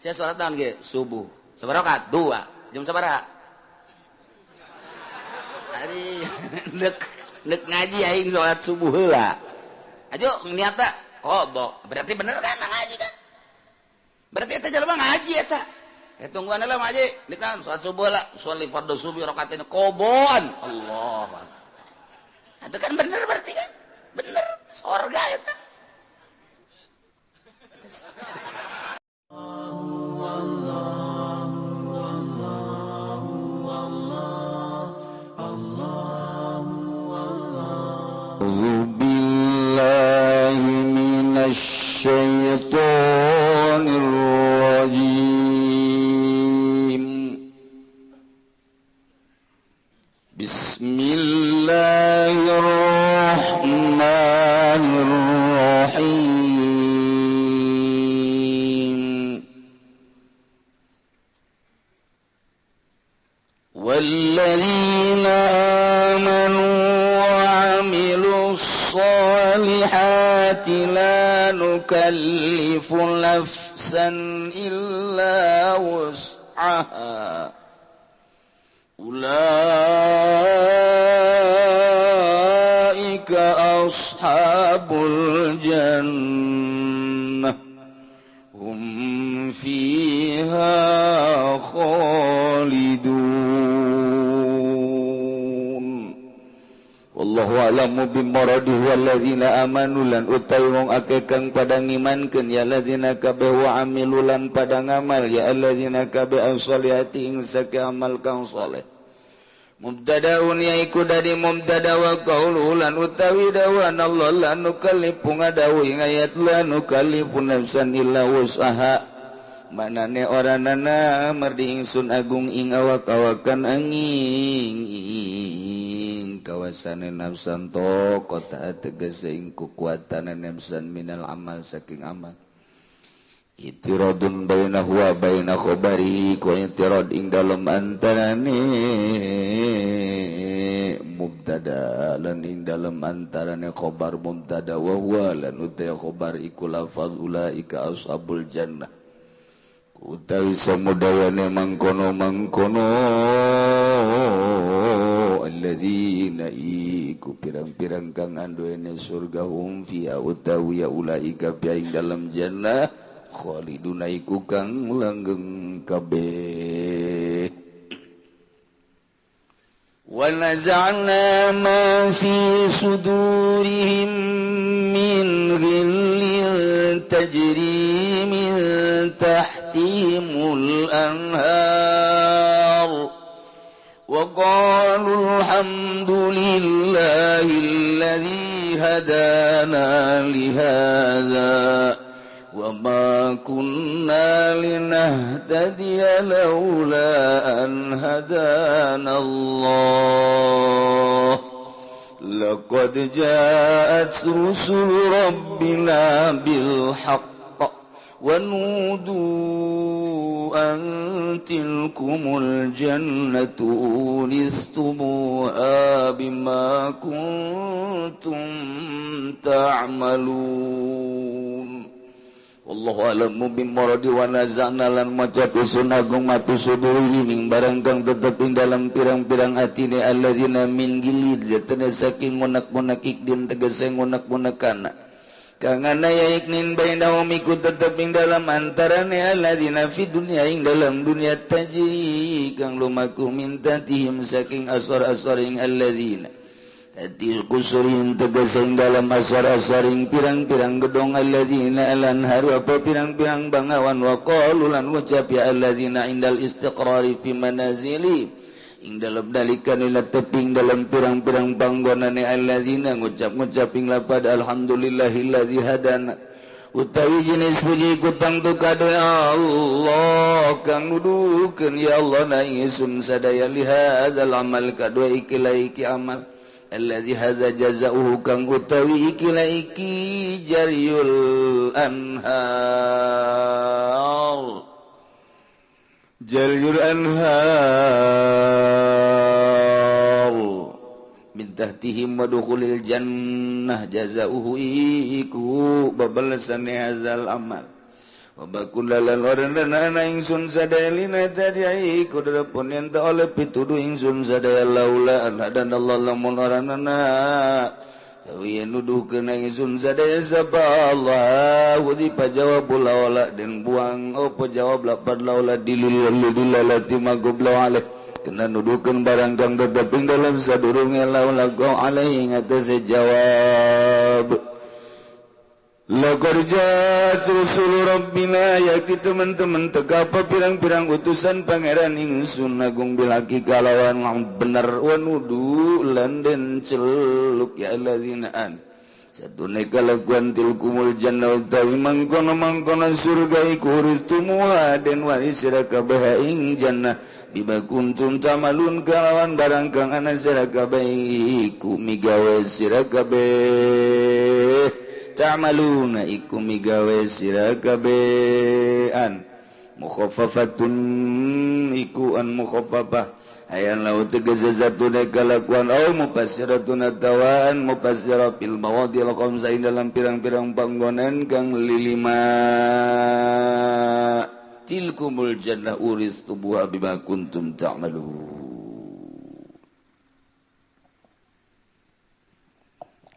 Saya sholat naon ge? Subuh. Sabaraha rakaat? Dua. Jam sabaraha? Ari nek nek ngaji aing sholat subuh heula. Ajo niatna qada. Berarti bener kan ngaji kan? Berarti eta jelema ngaji eta. Eh tungguan lah ngaji, ditahan sholat subuh lah, sholli fardhu subuh rakaatain qadaan. Allah. Itu kan bener berarti kan? Bener, sorga eta. Billahi minasyaitonir rajim. Bismillahirrahmanirrahim. Walladzina amanu wa 'amilus sholihati la nukallifu nafsan illa wus'aha. Ulaika ashabul jannah hum fiha khalidun. Wallahu a'lamu bimuradihi walladzina amanu lan utawi wong akeh kang padha ngimankeun ya alladzina kabeh wa amilu lan padha ngamal ya alladzina kabeh as-solihati ing sake amal kang saleh. Mubtadaun yaiku dari mubtada wa qaulu lan utawi dawan Allah la nukallifu ngadawu ing ayat la nukallifu nafsan illa wus'aha. Manane ora nana merdi ingsun agung ing awak-awakan angin ing kawasane nafsan to kota tegese ing kekuatane nafsan minal amal saking amal. Itiradun bainahu wa baina khabari ku itirad ing dalem antarane mubtada lan ing dalem antarane khabar mubtada wa huwa lan uta khabar iku lafaz ulaika ashabul jannah utawi samudayane mangkono-mangkono alladzina iku pirang-pirang kang anduene surga hum fiha utawi ya ulaika fi ing dalem jannah khaliduna iku kang langgeng kabeh. Wa naza'na ma fi sudurihim min ghillin tajri min tahtihimul anhar wa qalu alhamdulillahi alladhi hadana lihadza wa ma kunna linahtadiya laula an hadana Allah. Laqad ja'at rusul rabbina bil haqq wa nudu an tilkumul jannatu uristumuha bima kuntum ta'malun. Wallahu a'lamu bimuradi wa naza'na lan maca usun agung matu sudurihi ing barang kang tetep ing dalam pirang-pirang atine alladzina min gilid jatene saking ngunek-ngunek ikdin tegese ngunek-ngunekana kang ana ya iknin bainahum iku tetep ing dalam antarane alladzina fi dunya ing dalam dunya tajri kang lumaku minta tihim saking asor-asor ing alladzina Til kusurin tegese ing dalam asar-asaring pirang-pirang gedong alladzina alanharu apa pirang-pirang bangawan wa qalu lan ngucap ya alladzina indal istiqrari fi manazili ing dalam dalikan ila teping dalam pirang-pirang panggonane alladzina ngucap-ngucap ing lapad alhamdulillahillazi hadana utawi jenis puji kutang tu kade Allah kang nuduhkeun ya Allah na ingsun sadaya lihadzal amal kadue iki iki amal alladzi hadza jazaohu kang utawi iki la iki jaryul anhar jaryul anhar min tahtihim wa dukhulil jannah jazaohu iku babalasan hadzal amal. Bakulalan orang dan anak ingsun sadaya lina tadi iku pun yang tak oleh pituduh ingsun sadaya laula anak dan Allah lamun orang anak sawi nuduh kena ingsun sadaya sapa Allah di pajawab laula dan buang oh pajawab lapar laula dilil dilalati magublau aleh kena nuduhkeun barang kang tetep ing dalam sadurunge laula go alaihi ngatasé jawab. Laqad ja'at rusul rabbina yakti teman-teman tegapa pirang-pirang utusan pangeran ingsun agung bilaki kalawan bener wa nudu lan den celuk ya allazina an satune kalakuan tilkumul jannah utawi mangkono-mangkono surga iku uristumuha den waris sira kabeh ing jannah bima kuntum tamalun kalawan barang kang ana sira kabeh iku migawe sira kabeh ta'maluna iku migawe sira kabehan mukhaffafatun iku an mukhaffafah ayan lau tegese zatune kalakuan au mufassiratun atawan mufassira fil mawadil khamsa dalam pirang-pirang panggonan kang lilima tilkumul jannah uristubuha bima kuntum ta'malun.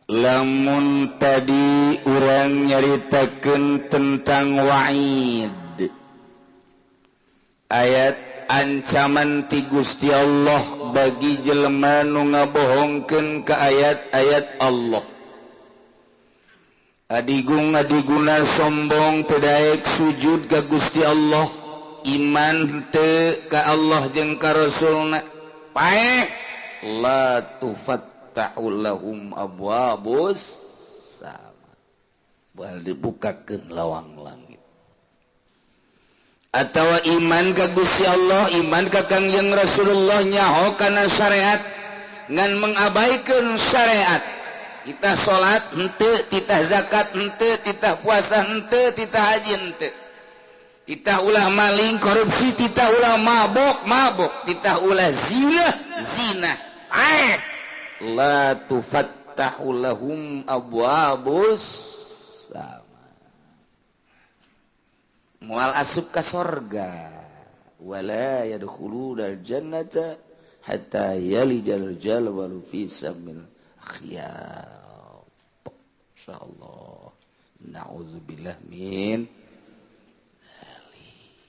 Lamun tadi urang nyaritakeun tentang wa'id ayat ancaman ti Gusti Allah bagi jelema nu ngabohongkeun ka ayat-ayat Allah. Adigung adiguna sombong teu daek sujud ka Gusti Allah, iman teu ka Allah jeung ka Rasulna paeh la tufat ta'ullahum abwabus sama bal dibukakeun lawang langit atawa iman ka Gusti Allah iman ka Kangjeng Rasulullah nyaho kana syariat ngan mengabaikan syariat kita salat henteu titah zakat henteu titah puasa henteu titah haji henteu titah ulah maling korupsi titah ulah mabok mabok titah ulah zina zina aeh la tufattahu lahum abwabus sama moal asup ka sorga wala yadkhuluna jannata hatta yalijal jalwalu fi samil khiyat. Insyaallah na'udzubillah min dzalik.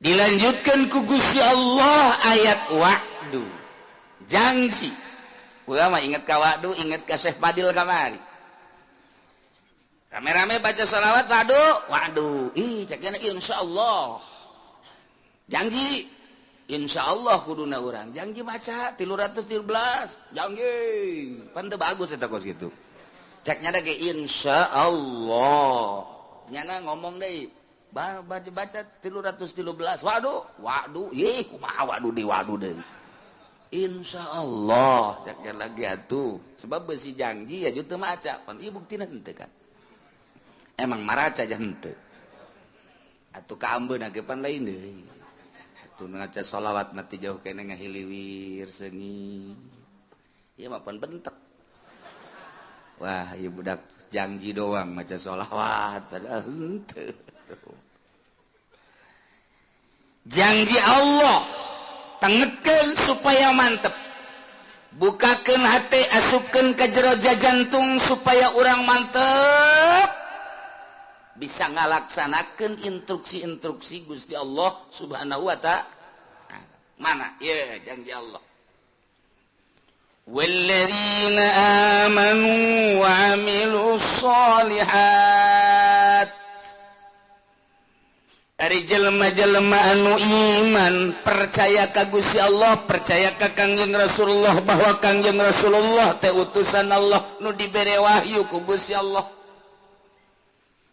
Dilanjutkan ku Gusti Allah ayat wa'du janji. Ulama inget ka wa'du, inget ka Syekh Fadil kamari. Rame-rame baca sholawat wa'du, wa'du. Ih, cekna insyaallah. Janji insyaallah kuduna urang. Janji maca 313, janji. Pan teu bagus eta kos kitu. Ceknya da ge insyaallah. Nyana ngomong deui, baca 313, wa'du, wa'du. Ih, kumaha wa'du deui, wa'du deui. Insya Allah caknya lagi atuh sebab besi janji ya juta maca pan ieu buktina henteu kan emang maraca aja henteu atuh kaambeuna ge pan lain deui atuh ngaca sholawat mati jauh kene ngahiliwir seungit ieu mah pan bentek wah ieu budak janji doang maca sholawat padahal henteu janji Allah tengetkeun supaya mantep bukakeun hati asupkeun ka jero jantung supaya urang mantep bisa ngalaksanakeun instruksi-instruksi Gusti Allah Subhanahu wa ta'ala. Mana ye janji Allah walladzina amanu wa amilus sholihat Ari jelema-jelema anu iman percaya ka Gusti Allah percaya ka Kangjeng Rasulullah bahwa Kangjeng Rasulullah teh utusan Allah nu dibere wahyu ku Gusti Allah.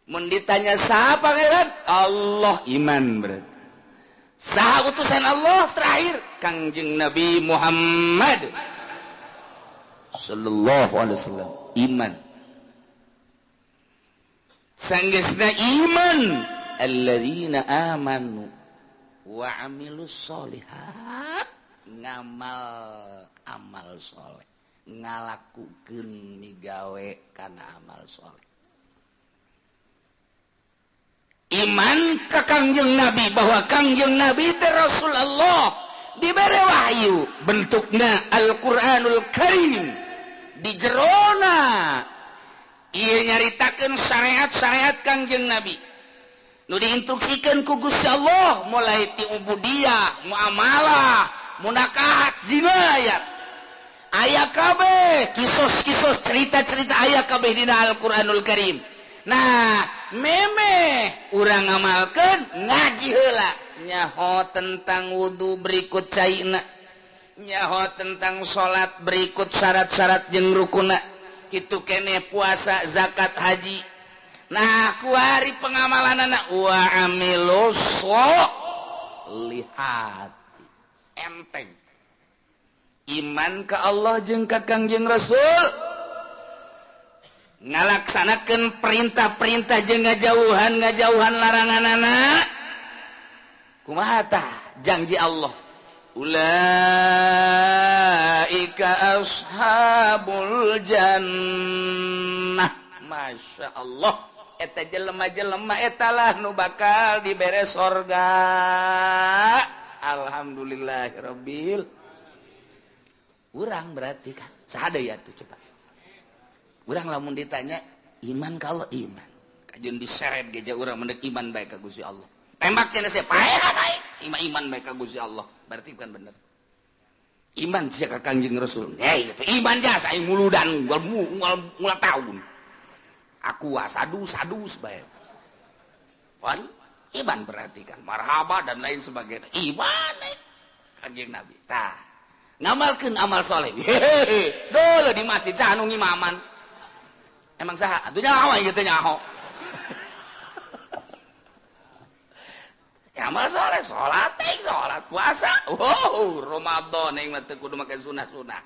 Mun ditanya saha pangeran? Allah iman berarti. Saha utusan Allah terakhir? Kangjeng Nabi Muhammad sallallahu alaihi wasallam iman. Sanggeusna iman alladzina amanu wa amilus sholihat ngamal amal soleh ngalakukeun migawe kana amal soleh. Iman ka Kangjeng Nabi bahwa Kangjeng Nabi teh Rasulullah dibere wahyu bentukna Al-Qur'anul Karim di jerona ieu nyaritakeun syariat-syariat Kangjeng Nabi nu diinstruksikeun ku Gusti Allah mulai ti ubudiyah, muamalah, munakahat, jinayat aya kabeh kisos-kisos cerita-cerita aya kabeh dina Al-Qur'anul Karim. Nah, memeh urang ngamalkeun ngaji heula nyaho tentang wudu berikut caina, nyaho tentang salat berikut syarat-syarat jeung rukuna, kitu keneh puasa, zakat, haji. Nah, kuari pengamalanana wa amilus sholihat. Enteng. Iman ka Allah jeung ka Kangjeng Rasul. Ngalaksanakeun perintah-perintah jeung ngajauhan laranganana. Kumaha tah janji Allah? Ulaika ashabul jannah. Masya Allah, eta jelema-jelema eta lah nu bakal dibere sorga. Alhamdulillahirabbil. Urang berarti kan saha deui atuh coba. Urang lamun ditanya iman kalau iman kajeun diseret ge urang mendek iman bae ka Gusti Allah. Tembak cenah sia paehan aing iman bae ka Gusti Allah. Berarti bukan bener. Iman sia ka Kangjeng Rasul. Hei gitu iman jasa aing muludan ngul tahun. Aku sadus-sadus bae. Pan iman berarti kan marhaba dan lain sebagainya. Iman Kangjeng Nabi. Tah ngamalkeun amal soleh. Hehehe. Dulu di masjid saha nu ngimaman. Emang saha? Atuh nyaho aing teh nyaho. Amal soleh, salat teh, salat puasa. Wow, Ramadan aing mah teu kudu make sunah-sunah.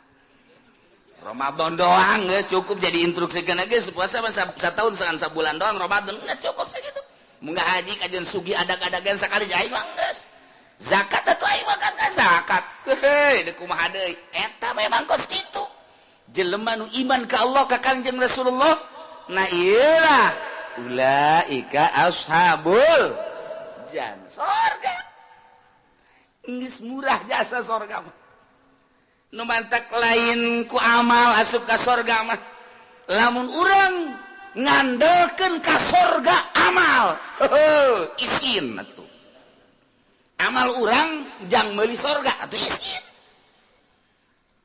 Ramadan doang geus cukup jadi instruksikeun geus puasa mah satahun sabulan doang Ramadan geus cukup sakitu. Mun haji kajeun sugi adag-adagan sakali aing mah geus. Zakat atuh aing mah kan zakat. Heuh, deuk kumaha deui? Eta memang kos kitu. Jelema nu iman ka Allah ka Kangjeng Rasulullah, nah iyalah ulaika ashabul jannah, sorga. Geus murah jasa sorga mah. Nu mantak lain ku amal asup ka sorga mah. Lamun urang ngandelkeun ka sorga amal, heuh, isin atuh. Amal urang jang meuli sorga atuh isin.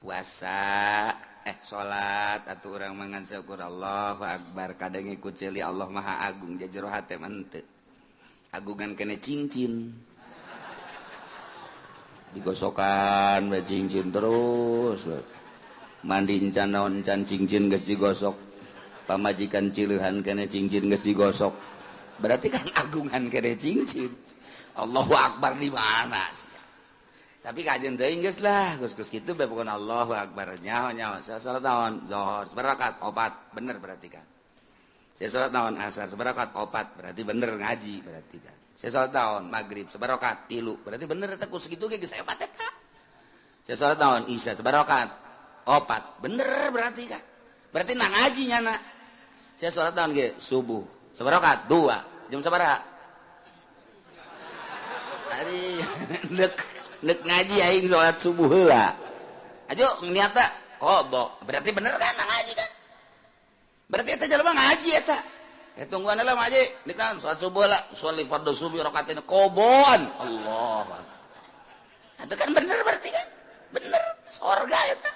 Puasa salat atuh urang mangan syukur Allahu akbar kadang ikut ceuli Allah Maha Agung jero hate mah henteu. Agungan kene cincin. Digosokan we cincin terus. Mandi encan naon encan cincin geus digosok. Pamajikan cileuhan kene cincin geus digosok. Berarti kan agungan kene cincin. Allahu akbar di mana sih? Tapi kajian teuing geus lah, geus-geus kitu bae pokona Allahu akbar. Nyaho-nyaho saya salat naon? Zuhur sabarakat opat, bener berarti kan. Saya salat naon? Asar sabarakat opat, berarti bener ngaji berarti kan. Saya salat naon? Maghrib sabarakat 3, berarti bener eta ku sakitu ge geus hebat eta. Saya salat naon? Isya sabarakat opat, bener berarti kan. Berarti na ngaji nyana. Saya salat naon ge? Subuh sabarakat 2, jam sabaraha? Ari nek ngaji aing salat subuh heula. Ajo niatna qada. Berarti bener kan ngaji kan? Berarti eta jelema ngaji eta. Ya tungguan heula ngaji, ditan salat subuh heula, sholli fardhu subuh rakaatain qadaan. Allah. Itu kan bener berarti kan? Bener sorga eta.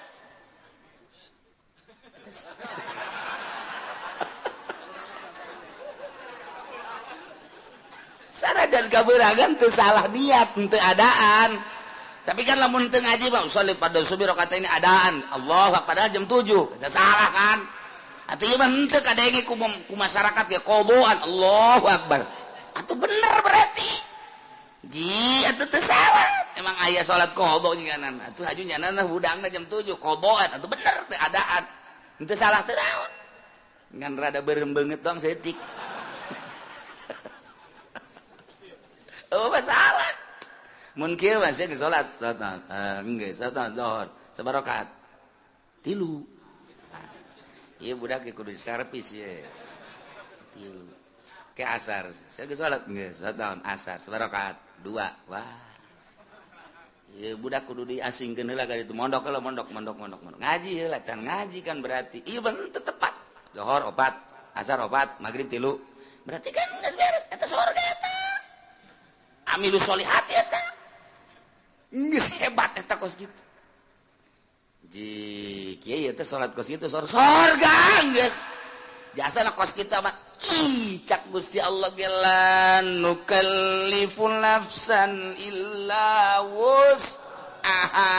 Sanajan kabeuragan teu salah niat, teu adaan. Tapi kan lamun teu ngaji mah sholli fardhu subuh rakaat ini adaan. Allahu akbar padahal jam 7. Eta salah kan? Atuh ieu mah henteu kadenge ku masyarakat ge qadaan. Allahu akbar. Atuh bener berarti. Ji atuh teu salah. Emang aya salat qadha nyanan. Atuh haju nyanan hudangna jam 7 qadaan. Atuh bener teu adaan. Henteu salah teu naon. Ngan rada beureum beungeut doang saeutik. Oh masalah. Mun kieu mah sia geus salat, salat geus salat zuhur, sabarakat. 3. Ieu budak ge kudu servis ye. 3. Ke asar. Saya geus salat geus, salat naon? Asar, sabarakaat 2. Wah. Ieu budak kudu diasingkeun heula ka ditu, mondok heula, mondok mondok mondok mondok. Ngaji heula, can ngaji kan berarti. Ieu bener teu tepat. Zohor 4, asar 4, maghrib 3. Berarti kan geus beres eta surga eta. Amilu sholihat eta. Geus hebat eta kos kitu. Ji kieu teh salat kos kitu surga geus. Jasa kos kitu mah ih cak Gusti Allah ge la nukallifu nafsan illa wus'aha.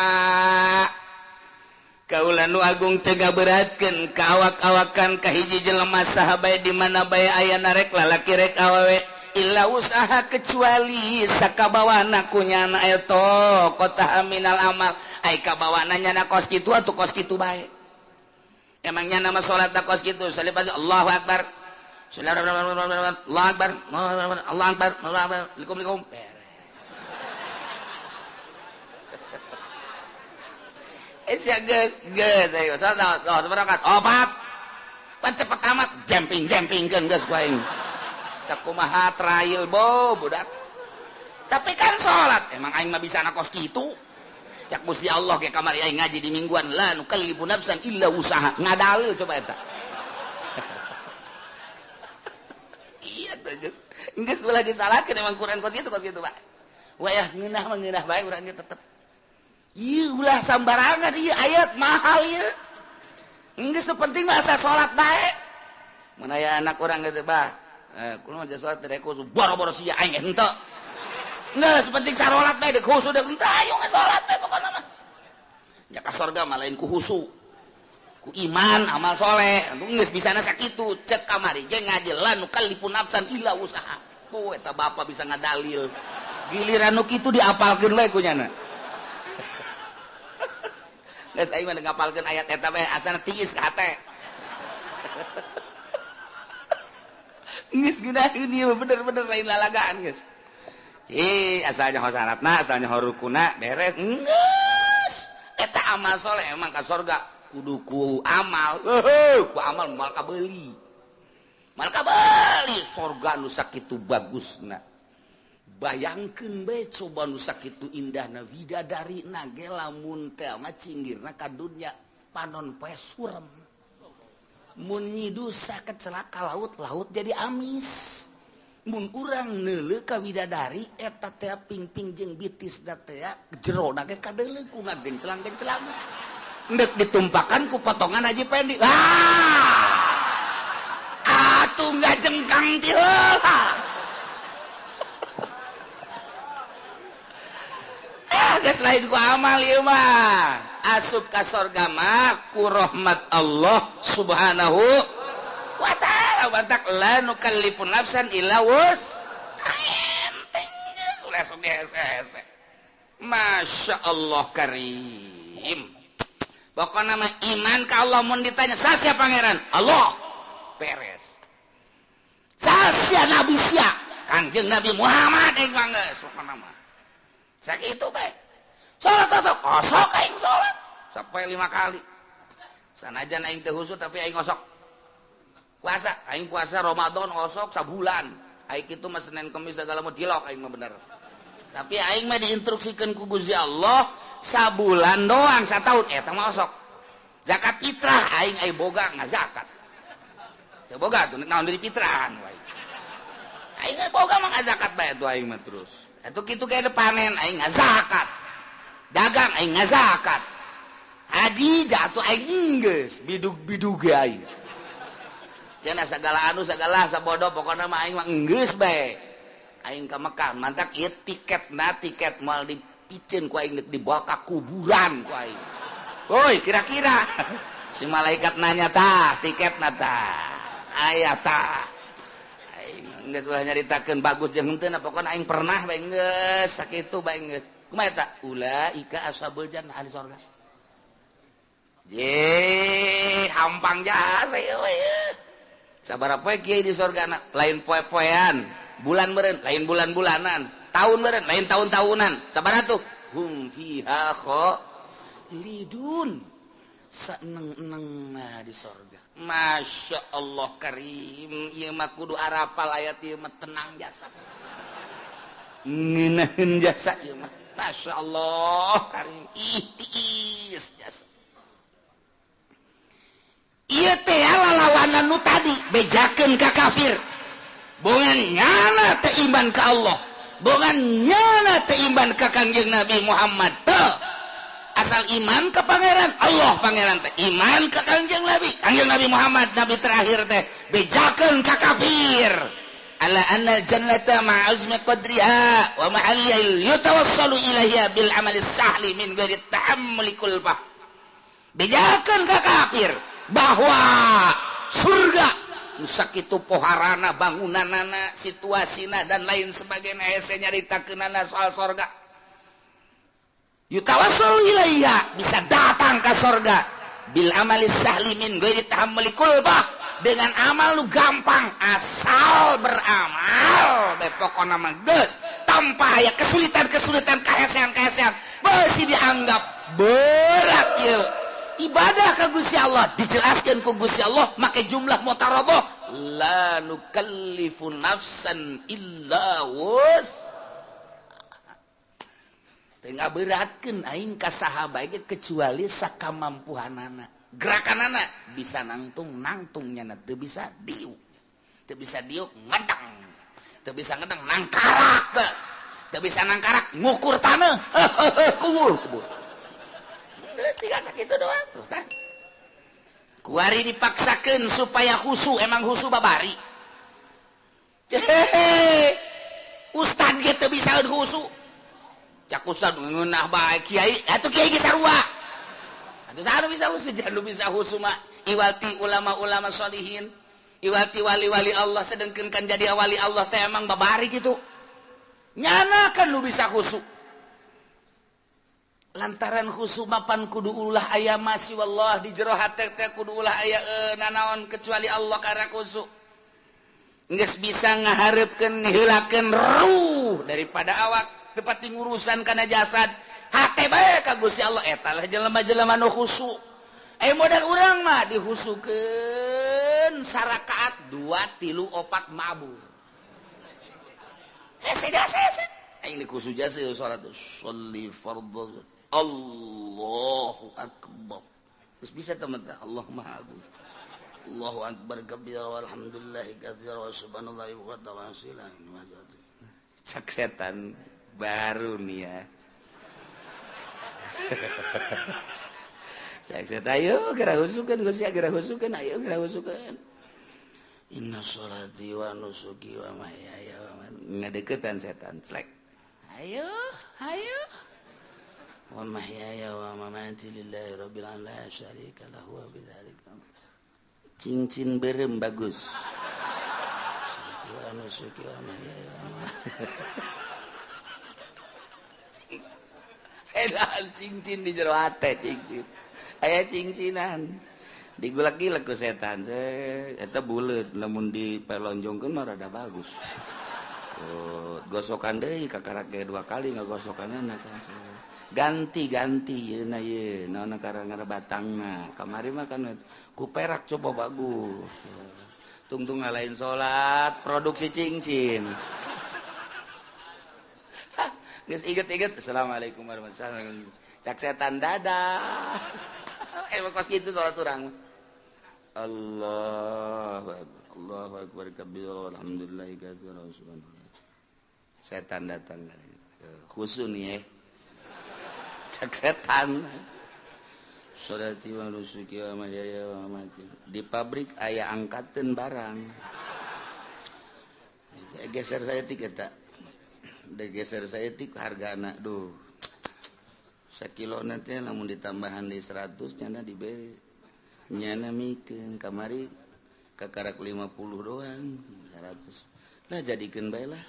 Kaula nu agung teu ngaberatkeun ka awak-awakan ka hiji jelema saha bae di mana bae ayana rek lalaki rek awewe illa usaha kecuali sakabawana ku nyana eta kota minal amal ai kabawana nyana kos kitu atuh kos kitu bae. Emangnya nama salat kos kitu salibat Allahu akbar Allahu akbar Allahu akbar Allahu akbar likum likum beres. Sia geus geus ayo salat salat opat pan cepet amat jemping jempingkeun geus ku aing sakumaha trail bo budak. Tapi kan salat emang aing mah bisa kos kitu. Cak Gusti Allah ke kamari aing ngaji di mingguan la nukallifu nafsan illa usaha ngadalil coba eta. Iya teh geus geus ulah disalahkeun emang Quran kos kitu Pak. Wayah ngeunah mah ngeunah bae urang ge tetep. Ieu ulah sambarangan ieu ayat mahal ieu. Geus penting mah asa salat bae. Mun aya anak urang geus bah, kulo mah salat teh khusus boro-boro sia aing henteu. Geus penting sarolat bae deuk khusu deuk henteu ayo geus salat teh pokona mah. Nya ka sorga mah lain ku khusu. Ku iman amal soleh. Geus bisana sakitu cek kamari ge ngaji la nukallifu nafsan illa usaha. Oh eta bapa bisa ngadalil. Giliran nu kitu diapalkeun we ku nyana. Geus aing mah ngapalkeun ayat eta bae asana tiis ka hate. Geus geunaheun ieu bener-bener lain lalagaan geus. Ci asalnya ho syaratna, asalnya ho rukuna beres. Geus eta amal soleh emang ka sorga kudu ku amal. Heuh, ku amal moal kabeuli. Moal kabeuli sorga nu sakitu bagusna. Bayangkeun bae coba nu sakitu indahna widadarina ge lamun teh mah cinggirna ka dunya panon poe surem. Mun nyidusa kecelaka laut, laut jadi amis. Mun urang neuleuh ka widadari eta teh pingping jeung bitis da teh jerona ge kadeuleuh ku ngagencelang-gencelang. Endek ditumpakan ku potongan Haji Pendi. Ah! Atuh ngajengkang ti heula. Ah, geus lain ku amal ieu mah. Asup ka sorga mah ku rahmat Allah Subhanahu wa ta'ala. Bantak la nukallifu nafsan illa wus. Enteng geus ulah sok hese-hese. Masya Allah karim. Pokokna mah iman ka Allah mun ditanya sasia pangeran? Allah. Beres. Sasia nabi sia? Kanjeng Nabi Muhammad aing mah geus pokona mah. Sakitu bae. Salat osok, osok aing salat sampai 5 kali. Sanajan aing teu husuk tapi aing osok. Puasa, aing puasa Ramadan osok sabulan. Aing kitu mah Senin Kemis segala mah dilok aing mah bener. Tapi aing mah diinstruksikeun ku Gusti Allah sabulan doang sataun eta mah osok. Zakat fitrah aing ai boga ngazakat. Teu boga tuh naon deui fitrahan wae. Aing ai boga mah ngazakat bae tuh aing mah terus. Atuh kitu ge panen aing ngazakat. Dagang aing ngazakat. Haji jatuh aing geus bidug-bidug ge aing. Cenah sagala anu sagala sabodo pokona mah aing mah geus bae. Aing ka Mekah mantak ieu tiketna tiket moal dipiceun ku aing dibawa ka kuburan ku aing. Woi kira-kira si malaikat nanya tah tiketna tah aya tah. Aing geus ulah nyaritakeun bagus jeung henteu pokona aing pernah bae geus sakitu bae geus. Kumaha eta? Ulaika ashabul jannah ahli sorga. Ye, hampang jasa ieu we. Sabaraha poe kiai di sorgana, lain poe-poean, bulan meureun, lain bulan-bulanan, tahun meureun, lain tahun-tahunan. Sabaraha tuh? Hum fiha khalidun. Saeneng-eneng nah di sorga. Masya Allah karim, ieu mah kudu arapal ayat ieu mah tenang jasa. Ngeunaheun jasa ieu mah. Masya Allah karim, ih tiis jasa. Ieu teh lalawanan nu tadi bejakeun ka kafir. Bongan nyana teh iman ka Allah, bongan nyana teh iman ka Kangjeng Nabi Muhammad teh. Asal iman ke pangeran Allah, pangeran teh iman ke Kangjeng Nabi, Kangjeng Nabi Muhammad nabi terakhir teh bejakeun ka kafir. Ala anna jannata ma'azmi qadriha wa mahalliha yatawassalu ilaiha bil amali sahli min ghairi tahammuli kulfah. Bejakeun ka kafir bahwa surga nu sakitu poharana, bangunanana, situasina dan lain sebagainya hese nyaritakeunana soal sorga. Yutawassul ilaiha bisa datang ke sorga bil amali sahli min ghairi tahammuli kulfah, dengan amal lu gampang asal beramal bae pokona mah geus tanpa aya kesulitan-kesulitan kahesean-kahesean beusi dianggap berat ieu ibadah ka Gusti Allah. Dijelaskeun ku Gusti Allah make jumlah mutaradah, la nukallifu nafsan illa wus. Tengah beratkan aing ka saha bae kecuali sakamampuhanana. Gerakanana bisa nangtung nangtung nyana, teu bisa diuk. Teu bisa diuk ngedang. Teu bisa ngedang nangkarak geus. Teu bisa nangkarak ngukur taneuh. Kubur kubur. Geus tinggal sakitu doang tuh kan. Kuari dipaksakeun supaya khusu, emang khusu babari. Hehehe. Ustad ge teu bisa khusu. Cak ustad ngeunah bae kiai, atuh kiai ge sarua. Atuh saha nu bisa khusu? Jangan bisa khusu mah iwati ulama-ulama sholihin, iwati wali-wali Allah, sedengkeun kan jadi wali Allah teh emang babari kitu. Nyana kan nu bisa khusu. Lantaran khusu mapan kudu ulah aya masih wallah di jero hate teh kudu ulah aya nanaon kecuali Allah karena khusu. Geus bisa ngahareupkeun ngeheulakeun ruh daripada awak. Tepati ngurusan kana jasad hate bae ka Gusti Allah eta lah jelema-jelema nu khusu. Modal urang mah dihusukeun sarakaat 2 3 4 mabur. Hese jasa hese. Aing dikhusu jasa salat sholli fardhu Allahu akbar. Terus bisa teman teh Allah Maha Agung. Allahu akbar kabira walhamdulillahi katsira wa subhanallahi wa ta'ala. Cak setan baru nih ya. Saya ayo geura husukeun Gusti, geura husukeun, ayo geura husukeun. Inna sholati wa nusuki wa mahyaya wa mamati. Ngadeukeutan setan slek. Ayo, ayo. Wa mahyaya wa mamati lillahi rabbil alamin la syarika lahu wa bidzalika. Cincin berem bagus. Wa nusuki wa mahyaya wa mamati. Edan cincin di jero hate cincin. Aya cincinan. Digulak-gilek ku setan. Eta buleut lamun dipelonjongkeun mah rada bagus. Oh, gosokan deui kakarak ge 2 kali ngagosokanna kan. Ganti-ganti yeuna ye naon karang batangna. Kamari mah kan ku perak coba bagus. Tungtung ngalain salat produksi cincin. Geus inget-inget assalamualaikum warahmatullahi wabarakatuh. Cak setan dadah. Emang kos gitu salat urang. Allahu akbar. Allahu akbar kabira alhamdulillahi katsira subhanallah. Setan datang khusu nih ya. Cak setan. Sholati wa nusuki wa mahyaya wa mamati. Di pabrik aya angkateun barang. Geser saya tik eta. Geser saya tik harga anak duh sakilo nanti namun ditambahan di 100 nyana diberi nyana mikeun kamari kakarak 50 doang 100 lah jadikeun bae lah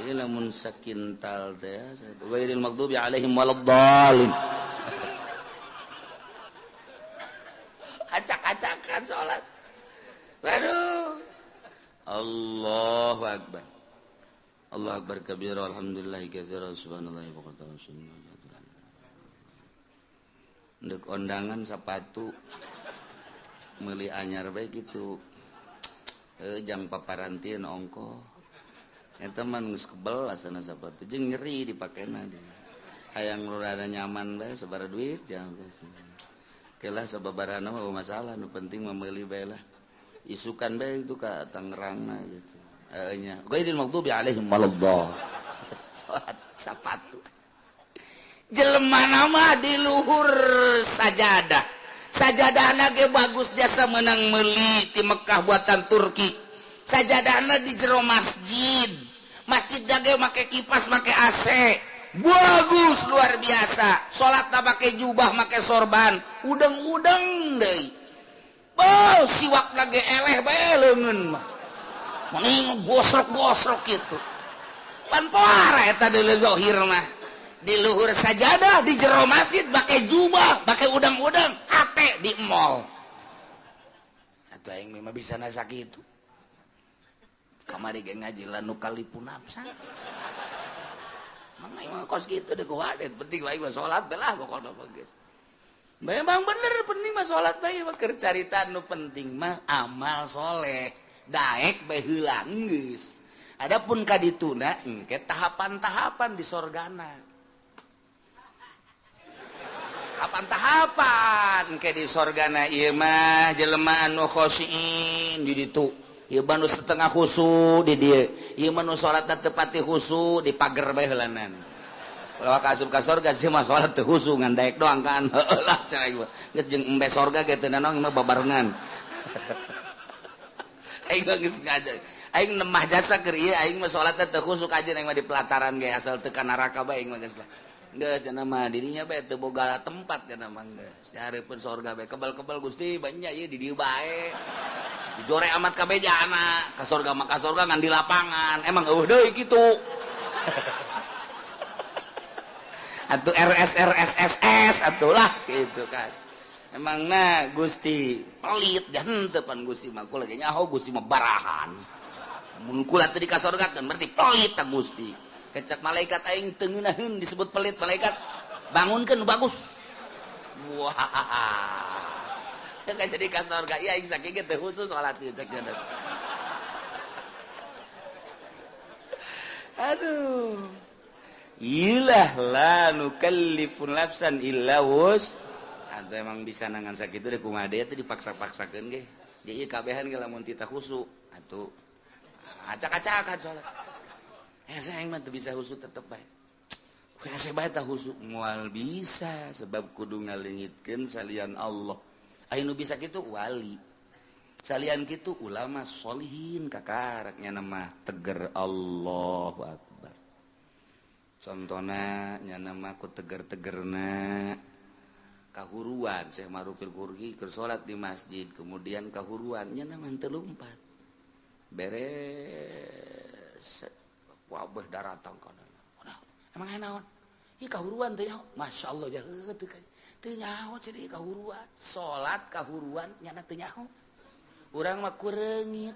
ini lamun sakintal teh ghairil maghdubi alaihim waladdallin. Acak-acakan salat. Waduh. Allahu akbar. Allah akbar kabira alhamdulillahi katsira subhanallahi wa bihamdihi. Ndek ondangan sepatu meuli anyar bae kitu. Jang paparantian ongko. Eta mah geus kebel asana sepatu jeung nyeri dipakena. Hayang rada nyaman bae sabaraha duit jang. Kelah sababarana mah masalah nu penting mah meuli bae lah. Isukan bae itu ka Tangerangna gitu. Nya ghairil maghdubi alaihim waladdallin. Salat sapatu. Jelema nama di luhur sajadah. Sajadahna ge bagus jasa menang meuli ti Mekah buatan Turki. Sajadahna di jero masjid. Masjid ge make kipas, make AC. Bagus luar biasa. Salatna make jubah, make sorban, udeng-udeng deui. Oh, siwakna ge eleh bae leungeun mah. Mending gosrok-gosrok kitu. Pan poara eta deuleu zahir mah. Di luhur sajadah, di jero masjid, pakai jubah, pakai udang-udang, hate di mall. Atuh aing mah bisa nasa kitu. Kamari ge ngaji la nukallifu nafsan. Mang aing mah kos kitu deui kuwadet, penting aing mah salat belah pokona mah geus. Memang bener penting mah salat bae mah keur carita nu penting mah amal soleh. Daek bae heula geus. Adapun ka dituna engke tahapan-tahapan di sorgana. Tahapan-tahapan ke di sorgana ieu mah jelema anu khosyin di ditu. Ieu mah nu setengah khusu di dieu. Ieu mah nu salatna teu pati khusu di pager bae heulanan. Ulah ka asup ka sorga sih mah salat teu khusu ngan daek doang kan. Heueuh lah cenah ieu. Geus jeung embe sorga ge teu nanaon mah babarengan. Aing mah geus ngaja. Aing nemah jasa keur ieu aing mah salatna teu khusu kajeun aing mah di pelataran ge asal teu ka neraka bae aing mah geus lah. Geus cenah mah dirinya bae teu boga tempat cenah mah geus. Dihareupeun sorga bae kebal-kebal Gusti banyak ieu di dieu bae. Dijore amat kabeh jana ka sorga mah ka sorga ngan di lapangan. Emang eueuh deui kitu. Atuh RS RS SS atuh lah gitu kan. Emangna Gusti pelit dan teu pan Gusti mah kula ge nyaho Gusti mah barahan. Mun kula teu di ka sorga kan berarti pelit ta Gusti. Kecak malaikat aing teu ngeunaheun disebut pelit malaikat bangunkeun bagus. Wah. Kan jadi ka sorga ieu aing saking ge teu khusus salat ieu cek nya. Aduh. Ilah la nukallifu nafsan illa wus. Atuh emang bisa nangan sakitu deh kumaha deui teh dipaksa-paksakeun ge. Di ieu kabehan ge lamun tita khusu atuh acak-acakan salat. Hese aing mah teu bisa khusu tetep bae. Hese bae tah khusu moal bisa sebab kudu ngaleungitkeun salian Allah. Aya nu bisa kitu wali. Salian kitu ulama sholihin kakarak nya mah teger Allahu akbar. Contona nya mah ku teger-tegerna kahuruan Syekh Ma'rufil Qurhi keur salat di masjid kemudian kahuruan nya mah teu lumpat. Beres wabah daratang kana. Emang aya naon? Ieu kahuruan teh nyaho. Masyaallah jaheut teu teu nyaho ceuk kahuruan. Salat kahuruan nyana teu nyaho. Urang mah kureungit.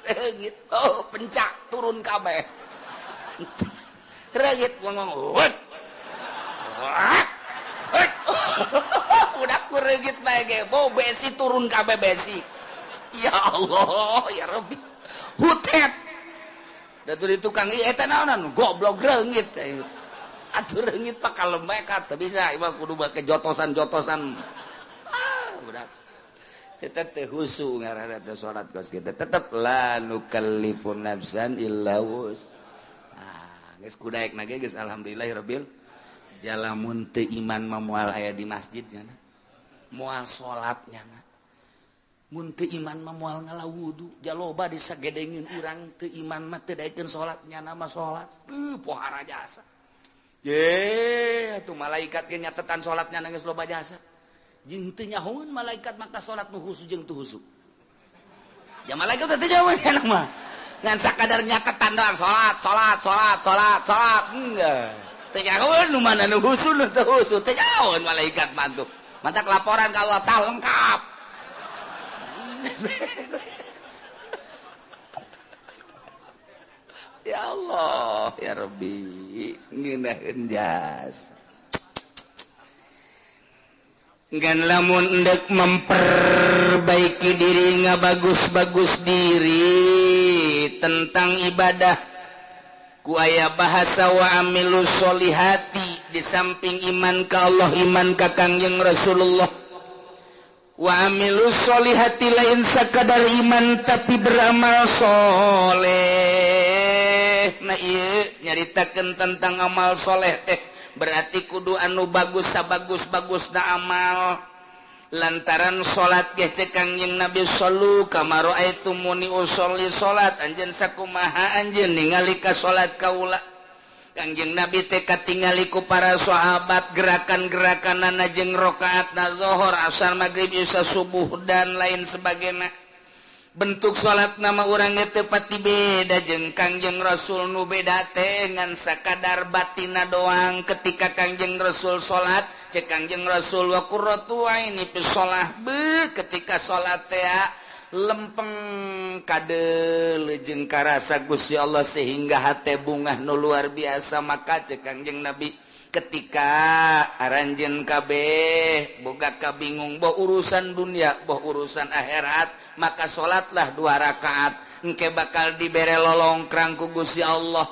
Reungit. Oh, pencak turun kabeh. Reungit ngomong. Udah kureungit bae ge. Bau besi turun kabeh besi. Ya Allah, ya Rabbi. Hutet. Da di tukang ieu eta naonan goblok reungit. Atuh reungit pak kalem bae ka teu bisa ieu mah kudu make jotosan-jotosan. Ah, budak. Eta teh khusu ngaranna teh salat kos kitu. Tetep la nukallifu nafsan illa wus. Ah, geus kudaekna ge geus alhamdulillahirabbil jalamun teu iman mah moal aya di masjid nya. Moal salat nya. Mun teu iman mah moal ngala wudu, jaloba disagedengin urang teu iman mah teu daekeun salat nyana mah salat. Teu pohara jasa. Ye, atuh malaikat ge nyatetan salat nyana geus loba jasa. Jeung teu nyahoeun malaikat maka salat nu khusu jeung teu khusu. Ya malaikat teh teu nyahoeun nyana mah. Ngan sakadar nyatetan doang salat, salat, salat, salat, salat. Enggak. Teu nyahoeun nu mana nu khusu nu teu khusu, teu nyahoeun malaikat mah tuh. Mantak laporan ka Allah tah lengkap. Ya Allah, ya Rabbi, ngeunaheun jasa. Ngan lamun endek memperbaiki diri ngabagus-bagus diri tentang ibadah ku aya bahasa wa amilu sholihati, di samping iman ka Allah, iman ka Kangjeng Rasulullah, wa amilu sholihati lain sakadar iman tapi beramal soleh. Nah, ieu nyaritakeun tentang amal soleh teh berarti kudu anu bagus sabagus-bagusna amal, lantaran salat ge cek Kangjeng Nabi shollu kama raaitumuni usolli, salat anjeun sakumaha anjeun ningali ka salat kaula. Kangjeng Nabi teh katingali ku para sahabat gerakan-gerakanana jeung rakaatna zuhur, asar, maghrib, isya, subuh dan lain sebagainya. Bentuk salat nama urang teu pati beda jeung Kangjeng Rasul, nu beda teh ngan sakadar batina doang. Ketika Kangjeng Rasul salat, cek Kangjeng Rasul wa qurratu aini fi shalah, be ketika salat teh lempeng kadeuleu jeung karasa Gusti Allah sehingga hate bungah nu luar biasa. Maka cek Kangjeng Nabi ketika aranjeun kabeh boga kabingung boh urusan dunia boh urusan akhirat, maka salatlah 2 rakaat engke bakal dibere lolongkrang ku Gusti Allah.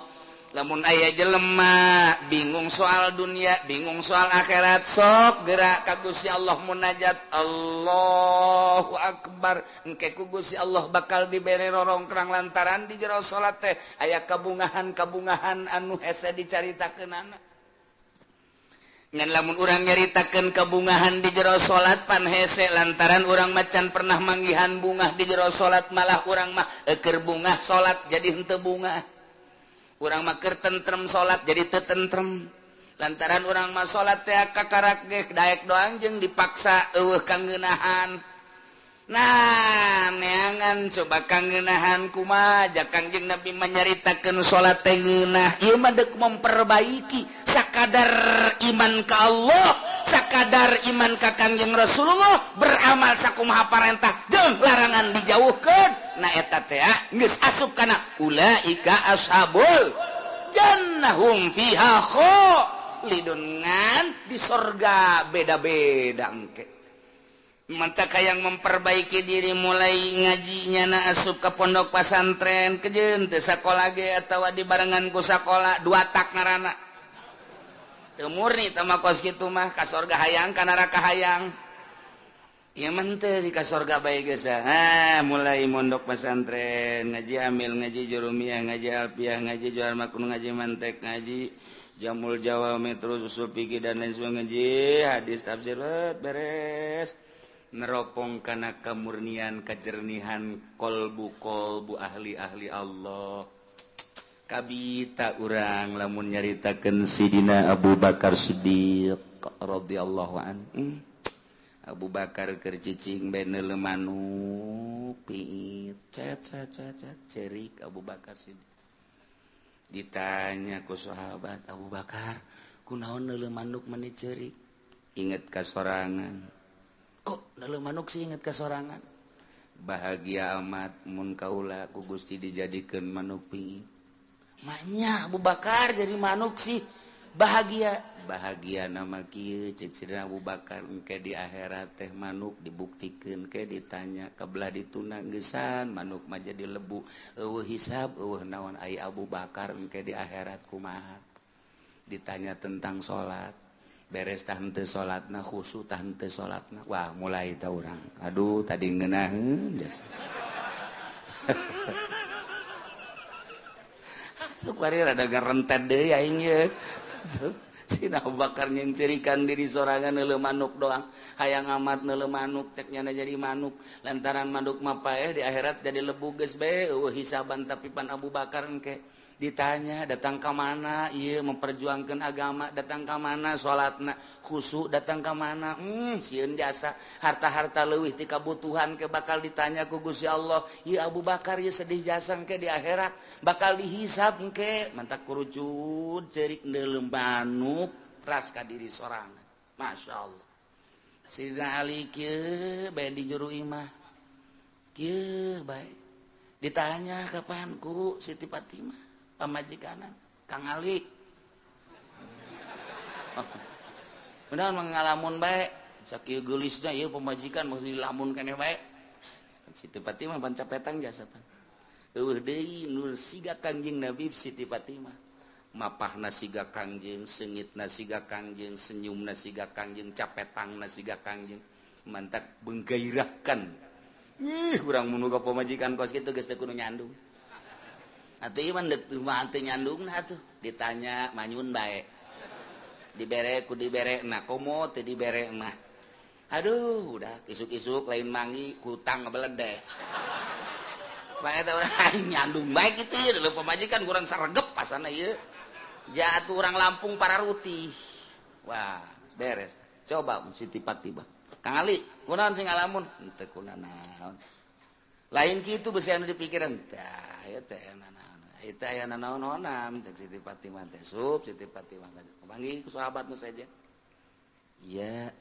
Lamun aya jelema bingung soal dunia, bingung soal akhirat, sok gerak ka Gusti Allah munajat Allahu Akbar, engke ku Gusti Allah bakal dibere rorongkrang lantaran di jero salat teh aya kabungahan-kabungahan anu hese dicaritakeunana. Ngan lamun urang nyaritakeun kabungahan di jero salat pan hese, lantaran urang macan pernah manggihan bungah di jero salat, malah urang mah eukeur bungah salat jadi henteu bungah. Urang mah keur tentrem salat jadi teu tentrem, lantaran urang mah salat teh kakarak ge daek doang jeung dipaksa eueuh kangeunahan. Nah, neangan coba kangeunahan kumaha ja Kangjeng Nabi manyaritakeun salat teh ngeunah. Ieu mah deuk memperbaiki sakadar iman ka Allah, sakadar iman ka Kangjeng Rasulullah, beramal sakumaha parentah jeung larangan dijauhkeun. Nah eta teh geus asup kana ulaika ashabul jannahum fiha khalidun, ngan di sorga beda-beda engke. Mantap yang memperbaiki diri mulai ngajinya na asup ke pondok pesantren kejeun teu sakola ge atawa dibarengan ku sakola dua tak ngaranna. Teu murni teh mah kos kitu mah ka sorga hayang ka neraka hayang. Ieu mah teu di ka sorga bae geus. Ah, mulai mondok pesantren, ngaji amil, ngaji jurumiyah, ngaji alfiah, ngaji jual makun, ngaji mantek, ngaji jamul jawami, terus usul fikih dan lain sebagainya, ngaji hadis tafsir beres. Neropong kana kemurnian kejernihan kolbu-kolbu ahli-ahli Allah. Kabita urang lamun nyaritakeun Sidina Abu Bakar Siddiq radhiyallahu anhu. Abu Bakar keur cicing bae neuleuh manuk piit cet cet cet cerik Abu Bakar Siddiq. Ditanya ku sahabat, Abu Bakar kunaon neuleuh manuk meni cerik? Inget ka sorangan. Kok neuleuh manuk sih inget ka sorangan? Bahagia amat mun kaula ku Gusti dijadikeun manuk piit. Maknya Abu Bakar jadi manuk sih bahagia. Bahagia nama kieu cek Sidina Abu Bakar engke di akhirat teh manuk dibuktikeun ke ditanya kabelah dituna geusan manuk mah jadi lebu eueuh hisab eueuh naon ai Abu Bakar engke di akhirat kumaha. Ditanya tentang salat beres tah henteu salatna khusu tah henteu salatna, wah mulai tah urang aduh tadi ngeunaheun jasa. Sukwari rada ngarentet deui aing ye. Sina Abu Bakar nyengcerikan diri sorangan neuleuh manuk doang, hayang amat neuleuh manuk cek nyana jadi manuk, lantaran manuk mah paeh di akhirat jadi lebu geus bae eueuh hisaban. Tapi pan Abu Bakar engke ditanya datang ka mana ieu memperjuangkeun agama, datang ka mana salatna khusyuk, datang ka mana sieun jasa harta-harta leuwih ti kabutuhan ke bakal ditanya ku Gusti Allah. Ieu Abu Bakar ieu sedih jasa engke di akhirat bakal dihisab engke. Mantak kurucut ceurik neuleuh manuk ras ka diri sorangan. Masya Allah. Sidina Ali kieu bae di juru imah kieu bae ditanya kapan ku Siti Fatimah pamajikanan Kang Ali. Benar mengalamun bae Sakieu geulisna ieu pamajikan mesti dilamun keneh bae. Siti Fatimah pan capetang jasa pan. Eueuh deui nur siga Kangjeng Nabi Siti Fatimah. Mapahna siga Kangjeng, seungitna siga Kangjeng, senyumna siga Kangjeng, capetangna siga Kangjeng. Mantak menggairahkan. Ih, urang mun boga pamajikan kos kitu geus teu kudu nyandung. Atuh ieu mah deuk mah teu nyandungna atuh. Ditanya manyun bae. Dibere ku dibere na komo teu dibere mah. Aduh, udah isuk-isuk lain mangi kutang ngebeledeh. Pak eta urang nyandung bae kitu ieu leuh pamajikan kurang saregep pasana ieu. Jatuh urang Lampung pararuti. Wah, beres. Coba Siti Fatimah. Kang Ali, kunaon sing ngalamun? Henteu kunanaon. Lain kitu beusi anu dipikiran. Tah, ieu teh nanaon. Ieu teh aya nanaon-naonan cek Siti Fatimah teh. Sup Siti Fatimah panggih ku sahabat nu saja. Iya,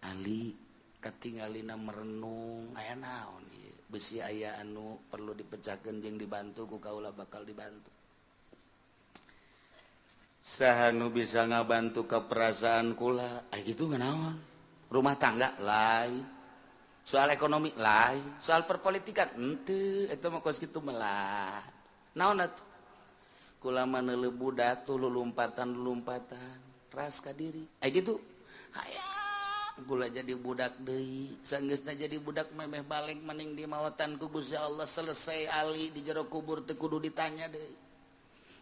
Ali katingalina merenung aya naon ieu? Beusi aya anu perlu dipecahkeun jeung dibantu ku kaula bakal dibantu. Saha nu bisa ngabantu ka perasaan kula? Aya kitu nganaon? Rumah tangga lain, soal ekonomi lain, soal perpolitikan henteu, eta mah kos kitu melah. Naon atuh? Kula mah neuleuh budak tuh lulumpatan-lulumpatan, ras ka diri. Aya kitu. Hayang kula jadi budak deui, sanggeusna jadi budak memeh balik maning di mawatan ku Gusti Allah selesai ali di jero kubur teu kudu ditanya deui.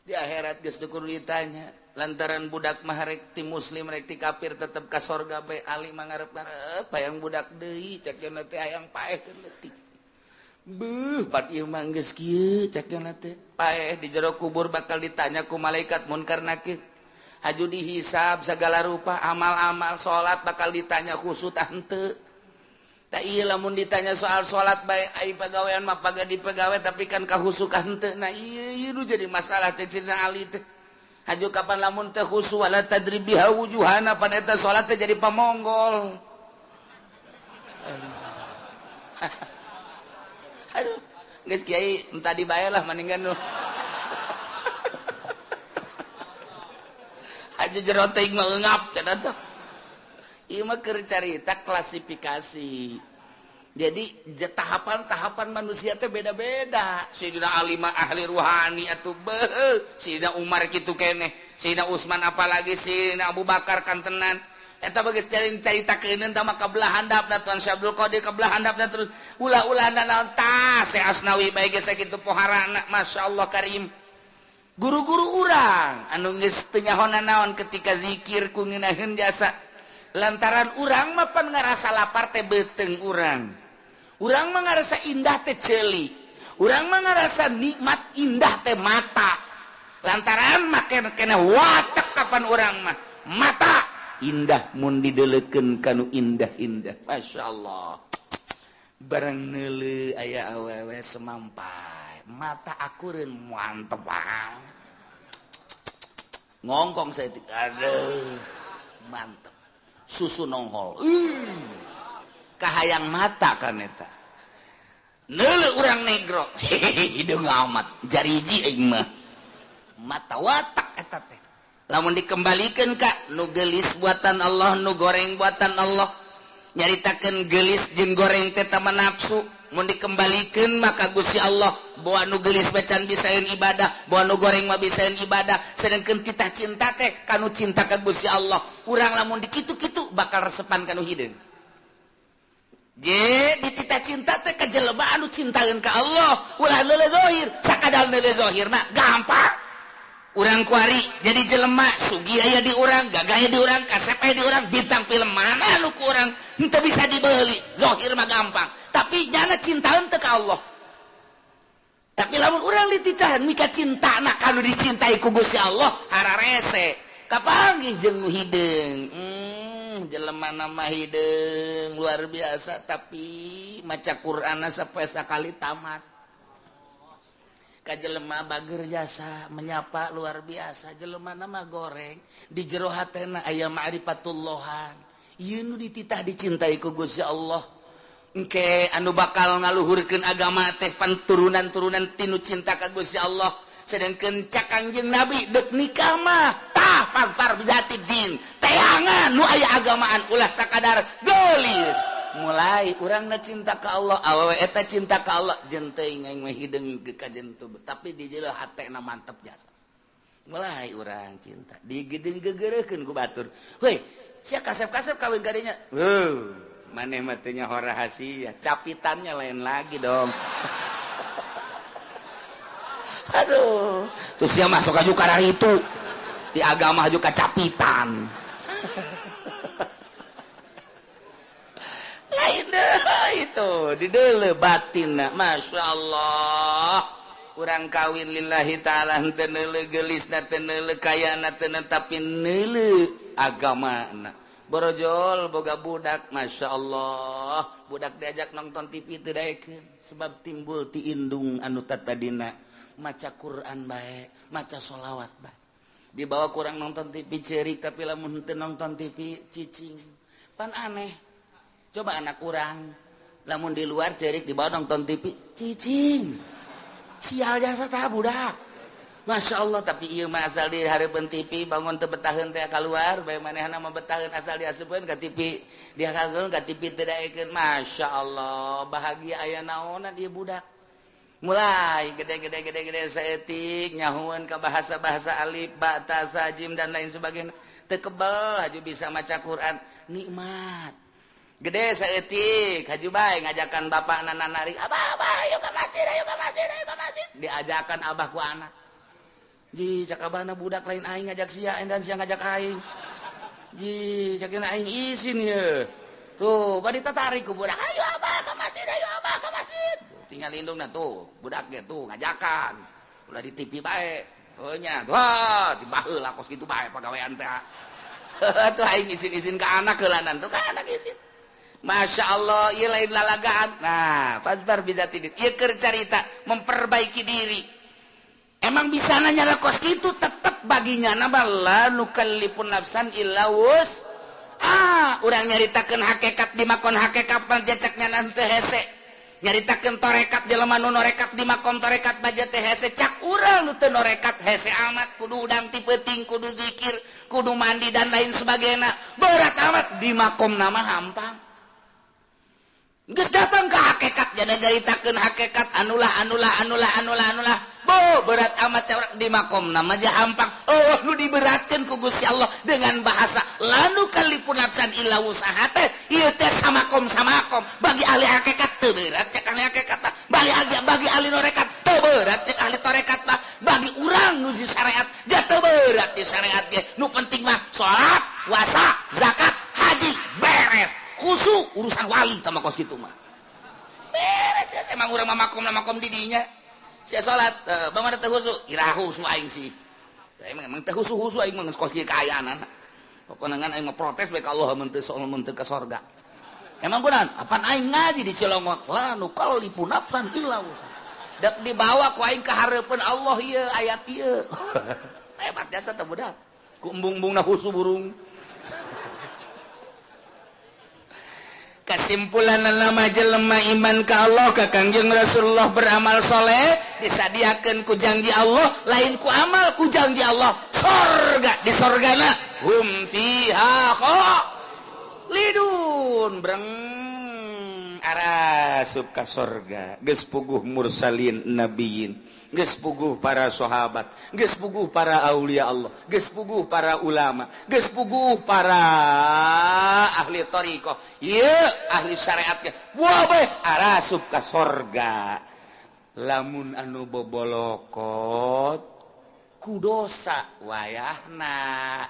Di akhirat geus teu kudu ditanya. Lantaran budak mah rek ti muslim rek ti kafir tetep ka sorga bae ali mah ngarep-ngarep hayang budak deui cek cenah teh hayang paeh keur leutik. Beuh pat ieu mah geus kieu cek cenah teh paeh di jero kubur bakal ditanya ku malaikat munkar nakir. Haju dihisab segala rupa amal-amal salat bakal ditanya khusus tah henteu. Tah ieu lamun ditanya soal salat bae ai pagawean mah paga dipegawe tapi kan kahusukan henteu. Nah ieu ieu nu jadi masalah cek Sidina Ali teh. Haju kapan lamun teh khusu wala tadrib biha wujuhana pan eta salat teh jadi pamonggol. Aduh, geus kiai entah dibayar lah mendingan nu. Haju jero teuing mah eungap cenah teh. Ieu mah keur carita klasifikasi. Jadi tahapan-tahapan manusia teh beda-beda. Sayyidina Ali mah ahli ruhani atuh beuh, Sayyidina Umar kitu keneh, Sayyidina Utsman apalagi Sayyidina Abu Bakar kantenan. Eta geus caritakeun tah mah kabelah handapna Tuan Syekh Abdul Qadir kabelah handapna terus ulah-ulah naon tah Syekh Asnawi bae geus sakitu poharana masyaallah karim. Guru-guru urang anu geus teu nyaho naon ketika zikir ku ngeunaheun jasa. Lantaran urang mah pan ngarasa lapar teh beuteung urang. Urang mah ngarasa indah teh ceuli. Urang mah ngarasa nikmat indah teh mata. Lantaran mah kena watek kapan urang mah mata indah mun didelekeun kanu indah-indah. Masyaallah. Barang neuleuh aya awewe semampai, mata akureun mantep banget. Ngongkong saya aduh mantep. Susu nonghol. Kahayang mata kan eta. Neuleuh urang negro. Hideung amat jariji aing mah. Mata watak eta teh. Lamun dikembalikeun ka nu geulis buatan Allah, nu goreng buatan Allah. Nyaritakeun geulis jeung goreng teh tama nafsu. Mun dikembalikeun maka Gusti Allah bawa nu geulis bacan bisaeun ibadah, bawa nu goreng mah bisaeun ibadah. Sedengkeun titah cinta teh kanu cinta ka Gusti Allah. Urang lamun dikitu-kitu bakal resepan kanu hideung. Je dititah cinta teh ka jelema anu cintaeun ka Allah, ulah neuleuh zahir, sakadal neuleuh zahir mah gampang. Urang kuari jadi jelema sugih aya di urang, gagah aya di urang, kasep aya di urang, bintang film mana nu ku urang henteu bisa dibeli, zahir mah gampang. Tapi nyana cintaeun teu ka Allah. Tapi lamun urang dititahan mika cintana kanu dicintai ku Gusti Allah, hararese. Kapanggih jeung nu hideung. Jelema nama hideung luar biasa tapi maca Qur'anna sapoe sakali tamat. Ka jelema bager jasa menyapa luar biasa, jelema nama goreng di jero hatena aya ma'rifatullahan. Ieu nu dititah dicintai ku Gusti Allah. Engke anu bakal ngaluhurkeun agama teh pan turunan-turunan tinu cinta ka Gusti Allah. Sedengkeun cak Kangjeng Nabi deuk nikah mah Tah fadzfar bizatid din. Teangan nu aya agamaan ulah sakadar geulis. Mulai urangna cinta ka Allah, awewe eta cinta ka Allah, jeung teuing aing mah hideung ka jentu, tapi di jero hatena mantep jasa. Mulai urang cinta, digedeng gegereukeun ku batur. Heuy, sia kasep-kasep kawin ka dinya. Heuh, maneh mah teu nyaho rahasia, capitannya lain lagi dong. Aduh, terus sia masuk aju kararitu. Ti agama aju kacapitan. Lain deh itu di deuleu batinna, Masya Allah. Urang kawin lillahi ta'ala henteu neuleuh geulisna, teu neuleuh kayana, teu tapi neuleuh agamana. Borojol boga budak, Masya Allah. Budak diajak nonton TV teu daekeun sebab timbul ti indung anu tatadina maca Quran bae, maca sholawat bae. Dibawa kurang nonton TV ceurik, tapi lamun henteu nonton TV cicing. Pan aneh. Coba anak urang lamun di luar ceurik dibawa nonton TV cicing. Sial jasa tah budak. Masya Allah, tapi ieu mah asal di hareupeun TV bangun teu betaheun teh kaluar, bae manehna mah betaheun asal diasupkeun ka TV, dihakeun ka TV teu daekeun. Masya Allah, bahagia aya naonan ieu budak. Mulai gede-gede-gede-gede saeutik nyahueun ka bahasa-bahasa alif, ba, ta, sa, jim dan lain sebagainya. Teu kebel haju bisa maca Quran, nikmat. Gede saeutik haju bae ngajakan bapakna narik, "Abah, abah, ayo ka masjid, ayo ka masjid, ayo ka masjid." Diajakan abah ku anak. Ji, cak abahna budak lain aing ngajak sia dan sia ngajak aing. Ji, cak aing isin ye. Tuh, bari tatarik ku budak, "Ayo abah ka masjid, ayo abah ka masjid." Tuh, tinggal indungna tuh, budak ge tuh ngajakan. Ulah di TV bae. Heuh nya, wah, dibaheula kos kitu bae pagawean teh. Tuh aing isin-isin ka anak heulanan tuh ka anak isin. Masya Allah, ieu lain lalagaan. Nah, fadzfar bizatid din. Ieu keur carita memperbaiki diri. Emang bisa nanya lah kos kitu tetep baginya nama la nukallifun nafsan illa wus. Ah, urang nyaritakeun hakikat di makon hakikat panjacaknya nanti hese. Nyaritakeun torekat jelema nu norekat di makom torekat baja teh hese. Cak urang nu teu norekat hese amat kudu udang ti peuting, kudu zikir, kudu mandi dan lain sebagainya. Berat amat di makom nama hampang. Geus datang ke hakikat jadi nyaritakeun hakikat anulah anulah anulah anulah anulah. Bo berat amat di makom nama aja hampang. Oh nu diberatkeun ku Gusti Allah dengan bahasa lanu kalipun nafsan illa wusaha teh ieu teh samakom samakom. Bagi ahli hakikat teu berat cek ahli hakikat mah. Bagi ahli norekat teu berat cek ahli torekat mah. Bagi urang nu di syariat ja teu berat di syariat ge. Nu penting mah salat, puasa, zakat, haji beres. Khusu urusan wali sama kos kitu mah. Beres ya emang urang mah makom makom di dinya. Sia salat, bangun teu khusu, ira khusu aing sih. Emang teu khusu-khusu aing mah geus kos kieu kaayaanana. Pokona ngan aing mah protes bae ka Allah mun teu mun teu ka sorga. Emang kunaon? Apan aing ngaji di Cilongot, la nukallifu nafsan illa wusaha. Dek dibawa ku aing ka hareupeun Allah ieu ayat ieu. Hebat jasa teh budak. Ku embung-embungna khusu burung. Kesimpulan nama jelema iman ka Allah ka Kangjeng Rasulullah beramal soleh disadiakeun ku janji Allah lain ku amal ku janji Allah sorga di sorgana hum fiha khalidun breng arasup ka sorga geus puguh mursalin nabiyin geus puguh para sahabat geus puguh para aulia Allah geus puguh para ulama geus puguh para ahli thariqah ieu ahli syariat ge wah bae arasup ka sorga lamun anu bobolokot ku dosa wayahna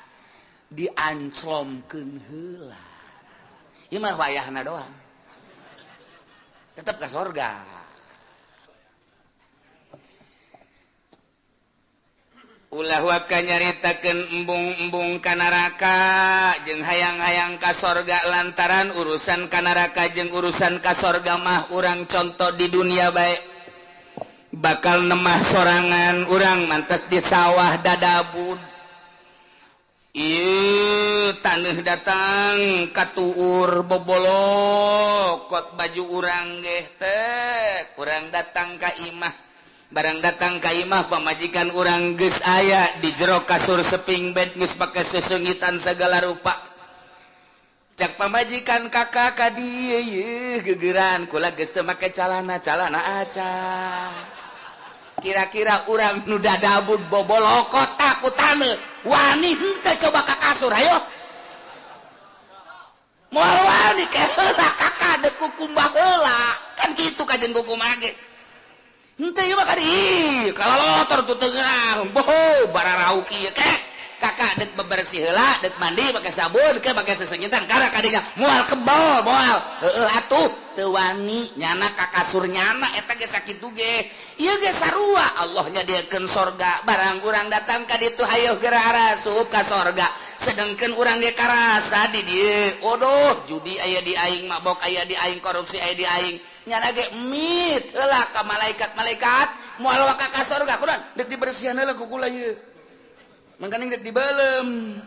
dianclomkeun heula ieu mah wayahna doang tetep ka sorga. Ulah waka nyaritakeun embung-embung ka neraka jeung hayang-hayang ka sorga lantaran urusan ka neraka jeung urusan ka sorga mah urang contoh di dunia bae bakal nemah sorangan urang mantes di sawah dadabud ieu taneuh datang katuur bobolokot baju urang geh teh urang datang ka imah Barang datang ka imah pamajikan urang geus aya di jero kasur seping bed geus pake sesengitan segala rupa. Cak pamajikan kakak ka dieu yeuh gegeran kula geus teu make calana, calana aca. Kira-kira urang nu dadabud bobolokot takutan wani henteu coba ka kasur ayo. Moal wani ke heula kakak deuk kukumbah heula. Kan kitu kajen kukumbah ge. Henteu ieu mah ka dieu kalalotor tuh teu ngeunah boho bararau kieu ke. Kakak dek bebersih heula, dek mandi pakai sabun, ke pakai sesengitan karena kadinya moal kebal, moal. Heueuh atuh teu wani nyana ka kasur nyana eta ge sakitu ge. Ieu ge sarua Allah nyadiakeun sorga, barang urang datang ka ditu hayoh geura arasup ka sorga. Sedengkeun urang ge karasa di dieu. Odoh, judi aya di aing, mabok aya di aing, korupsi aya di aing. Nyana ge mit heula ka malaikat-malaikat, moal waka ka sorga kunaon? Dek dibersihan heula ku kula ieu. Mangkaning dek dibelem.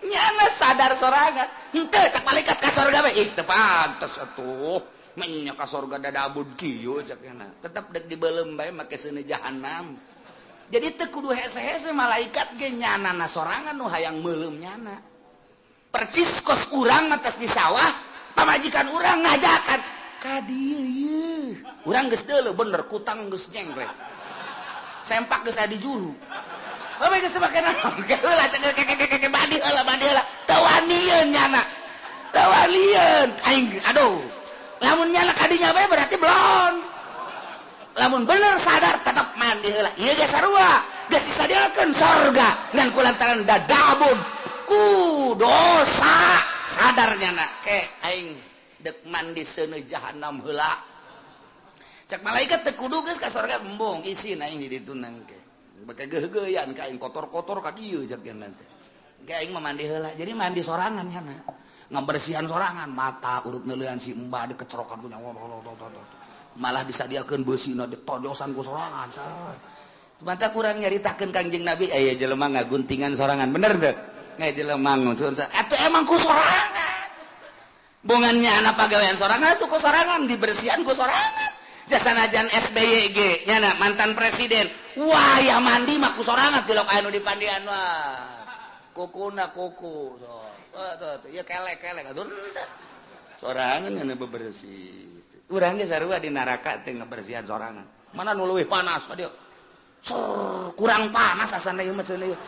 Nyana sadar sorangan. Henteu cak malaikat ka sorga bae. Ih teu pantes atuh. Menya ka sorga dadabud kieu cak nyana. Tetep dek dibelem bae make seuneu jahanam. Jadi teu kudu hese-hese malaikat ge nyana na sorangan nu hayang meuleum nyana. Percis kos urang mah tos di sawah, pamajikan urang ngajakan ka dieu ieu. Urang geus deuleu bener kutang geus nyengklek. Sempak geus aya di juru. Bae geus make naon? Heula cek keke mandi heula mandi heula. Teu wanieun nyana. Teu wanieun aing aduh. Lamun nyana kadinya bae berarti belon. Lamun bener sadar tetep mandi heula. Ieu ge sarua. Geus disadiakeun sorga ngan kulantaran dadabun ku dosa sadar nyana ke aing deuk mandi seuneu jahanam heula. Cak malaikat teu kudu geus ka sorga embung isin aing di ditu nangke. Bake geugeuyan ka aing kotor-kotor ka dieu cak nya teh. Ke aing mah mandi heula. Jadi mandi sorangan nyana. Ngabersihan sorangan mata urut neuleuan si embah dikecerokan ku nyawa. Malah disadiakeun beusina ditojosan ku sorangan. Mata kurang nyaritakeun Kangjeng Nabi aya jelema ngaguntingan sorangan bener teu? Aya jelema ngusun atuh emang ku sorangan. Bongannya anak pagawean sorangan atuh ku sorangan dibersihan ku sorangan. Jasanajan SBY ge nyana mantan presiden wah ya mandi mah ku sorangan tilok anu dipandian wah kukuna kuku so tuh ieu kelek-kelek atuh sorangan nyana bebersih urang ge sarua di neraka teh ngabersihan sorangan mana nu leuwih panas ka dieu kurang panas asana ieu mah cenah ieu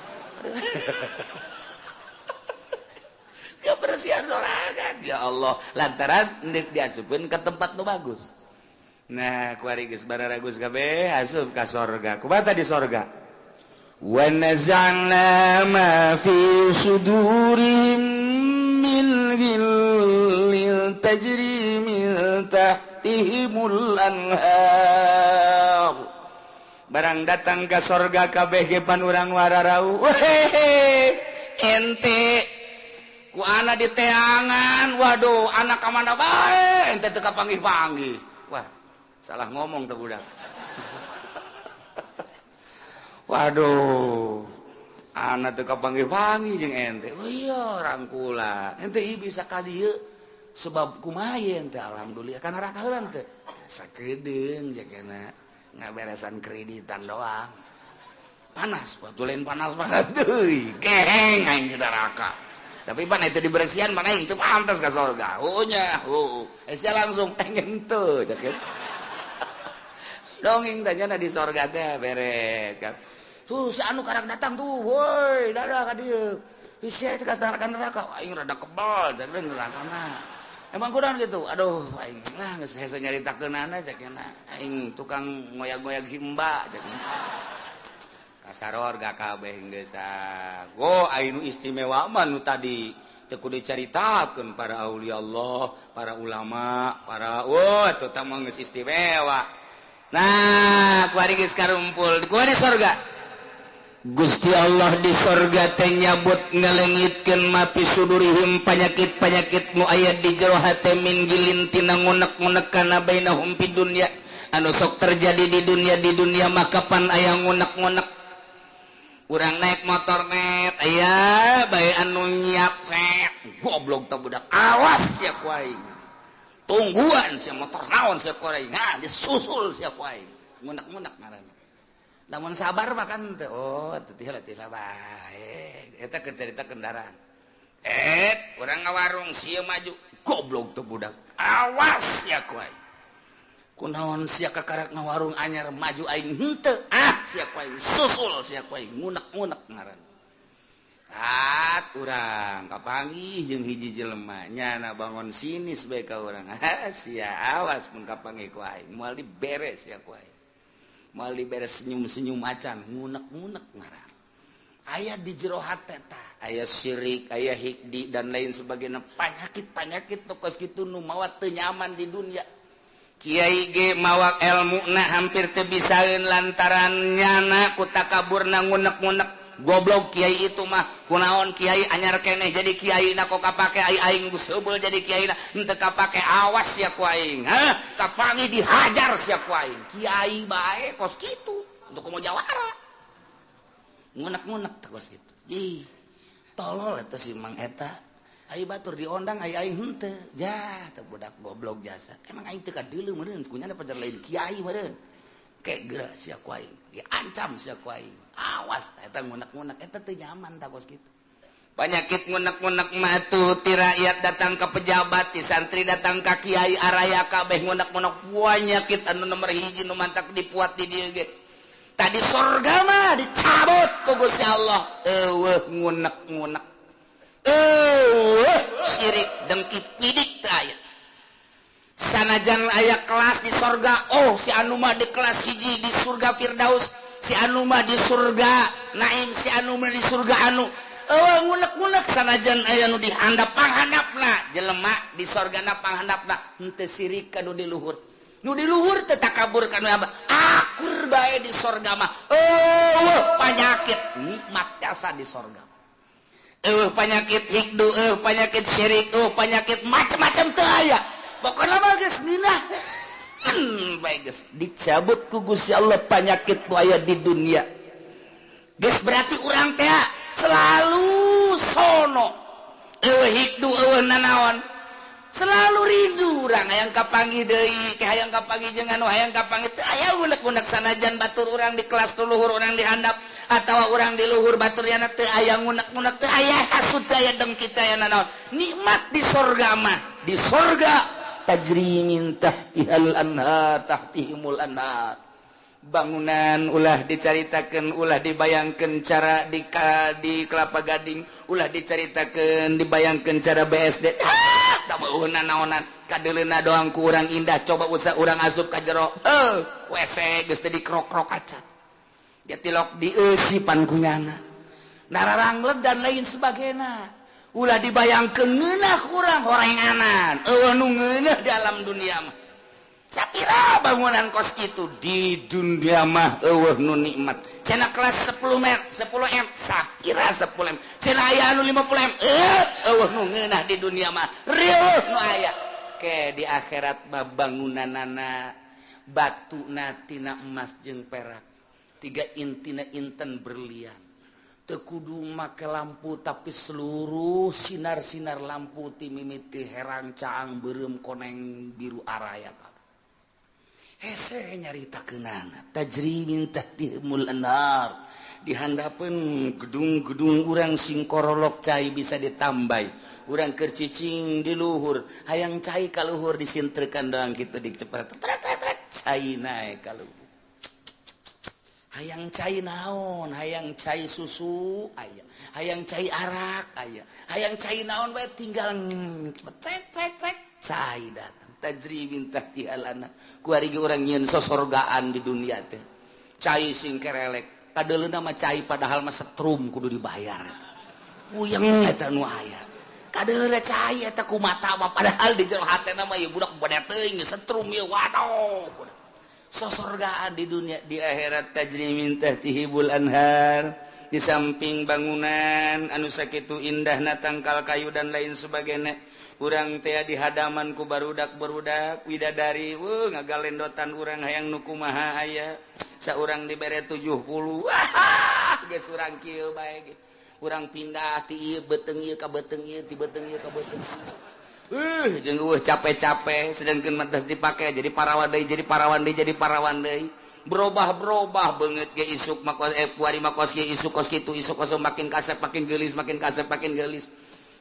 kebersihan sorangan ya Allah lantaran deuk diasupkeun ka tempat nu bagus. Nah, kuari geus bararagus kabeh asup ka sorga. Kumaha di sorga? Wa naza'na ma fi sudurihim min ghillin tajri min tahtihimul anhar. Barang datang ka sorga kabeh ge pan urang wararau. Wehehe, ente ku ana di teangan, waduh, anak ka mana bae, ente teu kapanggih-panggih. Wah, salah ngomong tuh budak. Waduh, anak teu kapanggih-panggih jeung ente. Oh iya, rangkula. Ente ieu bisa ka dieu sebab kumaha ente alhamdulillah kana neraka heula teh. Sakedeung jagana ngaberesan kreditan doang. Panas, waktu lain panas-panas deui. Geheng aing di neraka. Tapi pan itu dibersihan mana aing teu pantas ka sorga. Oh nya, heuh. Sia langsung pengen teu cek. Dongeng tanya di sorga teh beres kan. Tuh si anu karang datang tuh, woi, dadah ka dieu. Sia teh ka neraka, aing rada kebal cek nerakana. Emang kurang gitu. Aduh, aing lah geus hese nyaritakeunana cek nya. Aing tukang ngoyag-ngoyag si Mbak cek. Kasaror ga kabeh geus tah. Go aing nu istimewa mah nu tadi teu kudu dicaritakeun para aulia Allah, para ulama, para wah eta tah mah geus istimewa. Nah, kuari geus karumpul, kuari sorga. Gusti Allah di sorga teh nyabut ngalengitkeun mapi sudurihim panyakit-panyakit nu aya di jero hate min gilin tina ngunek-ngunek kana bainahum fid dunya anu sok terjadi di dunia maka pan aya ngunek-ngunek. Urang naik motor net aya bae anu nyiap set goblok teh budak awas ya ku aing. Tungguan sia motor naon sia ku aing. Nah, disusul sia ku aing. Ngunek-ngunek ngaranna. Lamun sabar mah kan teu, oh teu tila bae. Eta keur carita kendaraan. Urang ngawarung sia maju. Goblok tuh budak. Awas sia ku aing. Kunaon sia kakarak ngawarung anyar maju aing henteu. Ah sia ku aing susul sia ku aing ngunek-ngunek ngaranna. Tat urang kapanggih jeung hiji jelema nyana bangun sinis bae ka urang. Ah sia awas mun kapanggih ku aing moal diberes sia ku aing. Moal diberes senyum-senyum acan ngunek-ngunek ngaran. Aya di jero hate tah, aya syirik, aya hikdi dan lain sebagainya, panyakit-panyakit nu kos kitu nu mawa teu nyaman di dunia. Kiai ge mawa elmuna hampir teu bisaeun lantaran nyana ku takaburna ngunek-ngunek. Goblok kiai itu mah kunaon kiai anyar keneh jadi kiai na kok kapake ai aing geus heubeul jadi kiai na henteu kapake awas sia ku aing. Hah kapangi dihajar sia ku aing. Kiai bae kos kitu untuk komo jawara. Ngunek-ngunek teh kos kitu. Ih tolol eta si Mang eta. Ai batur diondang ai aing henteu. Ja teh budak goblok jasa. Emang aing teu kadeuleu meureun kunyana pajar lain kiai meureun. Kek geura sia ku aing. Diancam sia ku aing. Awas eta ngunek-ngunek eta teu nyaman tah kos kitu. Panyakit ngunek-ngunek mah tuh ti rakyat datang ke pejabat, ti santri datang ka kiai araya kabeh ngunek-ngunek panyakit anu nomor hiji nu mantak dipuat di dieu ge. Tadi sorga mah dicabut ku Gusti Allah. Eueuh ngunek-ngunek. Eueuh syirik dengki pidik teu aya. Sanajan aya kelas di sorga, oh si anu mah di kelas hiji di surga Firdaus, si anu mah di surga Naim, si anu mah di surga anu. Eueuh ngunek-ngunek sanajan aya nu dihandap panghandapna, jelema di sorgana panghandapna henteu sirik ka nu di luhur. Nu di luhur teu takabur ka nu abah. Akur bae di sorga mah. Eueuh panyakit nikmat jasa di sorga. Eueuh panyakit hikdu, eueuh panyakit syirik, eueuh panyakit macam-macam teu aya. Pokokna mah geus nginah. Bae geus dicabut ku Gusti Allah panyakit nu aya di dunia. Geus berarti urang teh selalu sono. Eueuh hikdu eueuh nanaon. Selalu rindu urang hayang kapanggih deui, ke hayang kapanggih jeung anu hayang kapanggih teu aya unek-unek sanajan batur urang di kelas tu luhur urang di handap atawa urang di luhur batur yana teu aya ngunek-ngunek teu aya hasud teu aya dengki teu aya nanaon. Nikmat di sorga mah, di sorga tajri min tahtihal anhar tahtihimul anhar. Bangunan ulah dicaritakeun, ulah dibayangkeun cara di Kelapa Gading, ulah dicaritakeun dibayangkeun cara BSD. Ah, tak beuheuna naonan, kadeuleuna doang ku urang indah, coba usah urang asup ka jero. WC geus teh dikrok-krok acan. Dia tilok dieusipan ku nyana. Nararangleg dan lain sebagainya. Ulah dibayangkeun ngeunah urang horenganan. Eueuh nu ngeunah dalam dunia mah. Sapira bangunan kos kitu di dunia mah eueuh nu nikmat. Cenah kelas 10 m, 10 m, sapira 10 m. Cenah aya anu 50 m, eueuh nu ngeunah di dunia mah. Rieuh nu aya. Ke di akhirat mah bangunanana batuna tina emas jeung perak. Tiga intina inten berlian. Teu kudu make lampu tapi seluruh sinar-sinar lampu ti mimiti herang caang beureum koneng biru araya. Hese nyaritakeunana tajri min tahtihimul anhar. Di handapeun gedung-gedung urang sing korolok cai bisa ditambai. Urang keur cicing di luhur, hayang cai ka luhur disintrekan doang kitu dicepret. Trek trek trek cai naek ka luhur. Hayang cai naon, hayang cai susu aya, hayang cai arak aya, hayang cai naon bae tinggal trek trek trek cai datang. Tajri min tahtihal anhar. Kuari ge urang nyieun sosorgaan di dunia teh. Cai sing kerelek, kadeuleuna mah cai padahal mah setrum kudu dibayar. Puyeng eta nu aya. Kadeuleuna cai eta ku mata mah padahal di jero hatena mah ieu budak bade teuing setrum ieu waduh. Sosorgaan di dunia, di akhirat tajri min tahtihimul anhar. Di samping bangunan anu sakitu indahna tangkal kayu dan lain sebagainya. Urang teh di hadaman ku barudak-barudak widadari, ngagalendotan urang hayang nu kumaha aya. Saurang dibere 70. Wah, geus urang kieu bae ge. Urang pindah ti ieu beuteung ieu ka beuteung ieu, ti beuteung ieu ka beuteung. Jeung eueuh capek-capek sedangkeun mah dipake jadi parawan deui, jadi parawan deui, jadi parawan deui. Berubah-berubah beungeut ge isuk mah kos kuari mah kos kieu, isuk kos kitu, isuk kos makin kasep makin geulis, makin kasep makin geulis.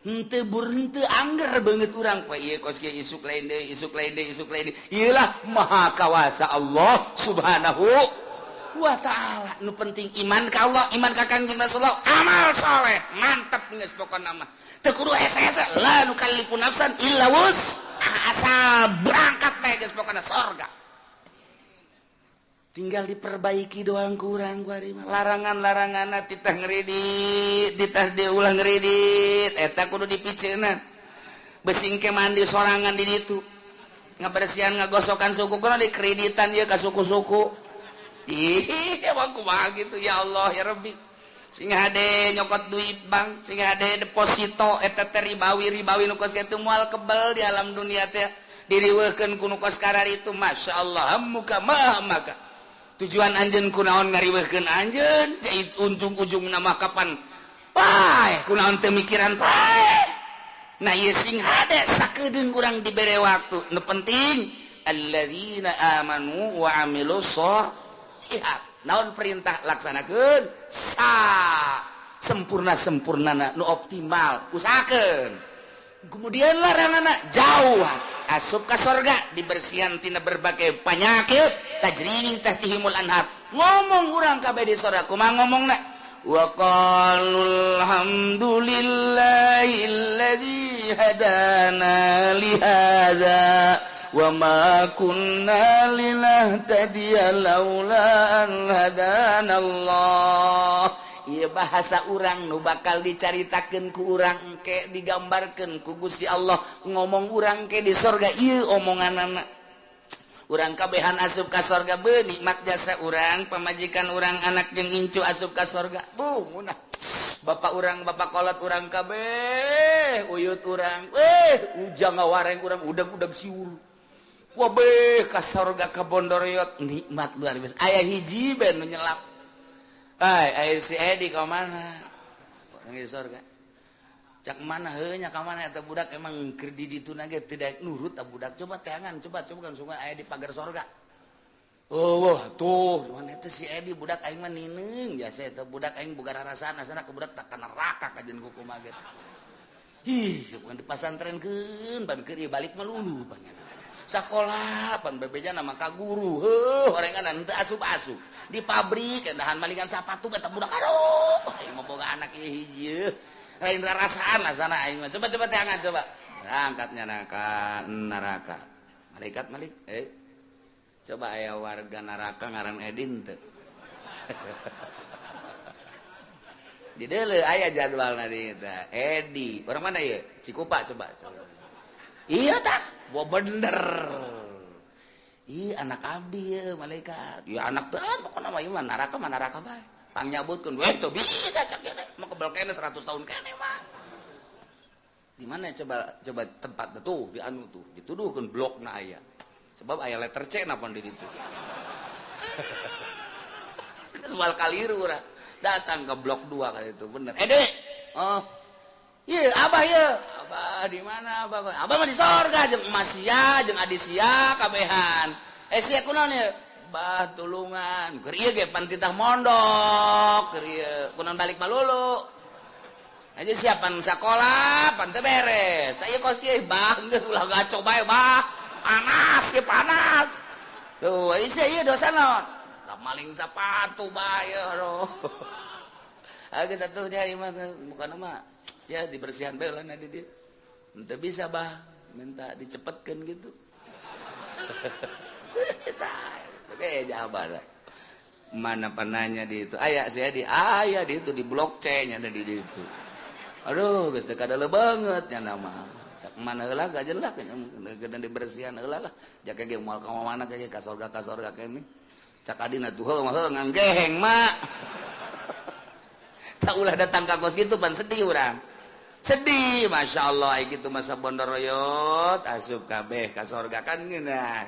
Henteu bur henteu angger beungeut urang poe ieu kos kieu isuk lain deui, isuk lain deui, isuk lain deui. Ieu lah maha kawasa Allah Subhanahu wa ta'ala. Nu penting iman ka Allah, iman ka Kangjeng Rasulullah, amal soleh, mantap geus pokona mah. Teu kudu hese-hese, la nukallifu nafsan illa wus. Asal berangkat bae geus pokona sorga. Tinggal diperbaiki doang kurang kuari mah. Larangan-laranganna titah ngredit, titah diulah ngredit, eta kudu dipiceunan. Besing ke mandi sorangan di ditu. Ngabersihan ngagosokan suku kudu dikreditan ieu ka suku-suku. Ih, emang kumaha gitu ya Allah ya Rabbi. Sing hade nyokot duit bank, sing hade deposito eta teh ribawi-ribawi nu kos kitu moal kebel di alam dunia teh. Diriweuhkeun ku nu kos kararitu, masyaallah muka maha maka. Tujuan anjeun kunaon ngariweuhkeun anjeun, ujung-ujungna mah kapan paeh, kunaon teu mikiran paeh. Nah ieu sing hade sakedeung urang dibere waktu. Nu penting alladzina amanu wa amilus sholihat. Naon perintah laksanakeun sa sempurna-sempurnana nu optimal usahakeun. Kemudian laranganna jauh asup ka sorga dibersihan tina berbagai penyakit tajri min tahtihimul anhar. Ngomong urang kabeh di sorga kumaha ngomongna? Wa qalul hamdulillahillazi hadana li hadza wa ma kunna linahtadiya laula an hadana Allah. Ieu bahasa urang nu bakal dicaritakeun ku urang engke digambarkeun ku Gusti Allah ngomong urang ke di sorga ieu omonganana. Urang kabehan asup ka sorga beuh nikmat jasa urang, pamajikan urang, anak jeung incu asup ka sorga. Buh munah. Bapak urang, bapak kolot urang kabeh, uyut urang, ujang ngawareng urang udag-udag siur. Wabeh ka sorga ka Bondoriot nikmat luar biasa. Aya hiji ben nu nyelap. Ai, aya si Edi ka mana? Orang di sorga. Cak mana heuh nya ka mana eta budak emang keur di ditu na ge tidak nurut ta budak. Coba teangan, coba coba kan sungai aya di pagar sorga. Oh, wah tuh, cuman eta si Edi budak aing mah nineung jasa eta budak aing boga rarasaan asana ke budak tak ka neraka kajeun kumaha ge. Ih, bukan dipasantrenkeun ban keur ieu balik mah lulu panjana. Sakola pan bebeja nama ka guru heuh orengan teu asup-asup di pabrik dahan malingan sapatu eta budak aduh aing mah boga anak ieu hiji lain rarasaan asana aing mah. Coba coba teangan coba berangkatnya ka neraka malaikat malik coba aya warga neraka ngaran Edin teu di deuleu aya jadwalna di eta Edi orang mana ieu Cikupa coba coba iya tah wah bener. Ih anak abdi ya malaikat. Ya anak teh pokona mah ieu mah neraka bae. Pangnyabutkeun we teu bisa cak ieu mah kebel keneh 100 tahun keneh mah. Di mana coba coba tempat tuh di anu tuh dituduhkeun blokna aya. Sebab aya letter C na pon di ditu. Soal kaliru urang. Datang ke blok 2 kali itu bener. Dek. Oh. Iya, abah ieu. Abah di mana abah? Abah mah di sorga jeung emas sia, jeung adi sia kabehan. Sia kunaon ieu? Bah tulungan. Keur ieu ge pan titah mondok, keur ieu kunaon balik malulu. Aja siapan sakola, pan teu beres. Aya kos kieu bah geus ulah gaco bae bah. Panas ieu panas. Tuh, sia ieu dosa naon? Lah maling sapatu bae aduh. Geus atuh nya ieu mah bukan mah sia dibersihan bae lah di dia. Ente bisa bah minta dicepetkeun gitu. Jawaban mana penanya di itu aya saya di aya di itu di blok C nya ada di itu. Aduh geus teu kadeuleung banget nya nama. Sak mana heula gajelak nya dibersihan heula lah. Jake ge moal ka mana ge ka sorga keneh. Cak adina tuh heuh mah nganggeheng mak. Tak ulah datang ka kos kitu pan sedih urang. Sedih, masya Allah, gitu masa bondoroyot asup kabeh ka sorga kan ngeunah.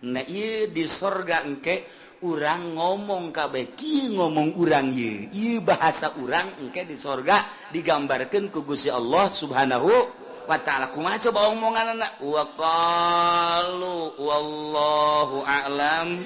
Nah ieu di sorga engke urang ngomong kabeh kieu ngomong urang ieu. Ieu bahasa urang engke di sorga digambarkeun ku Gusti Allah Subhanahu Wa ta'ala. Kumaha coba omonganna? Wa qalu wallahu a'lam.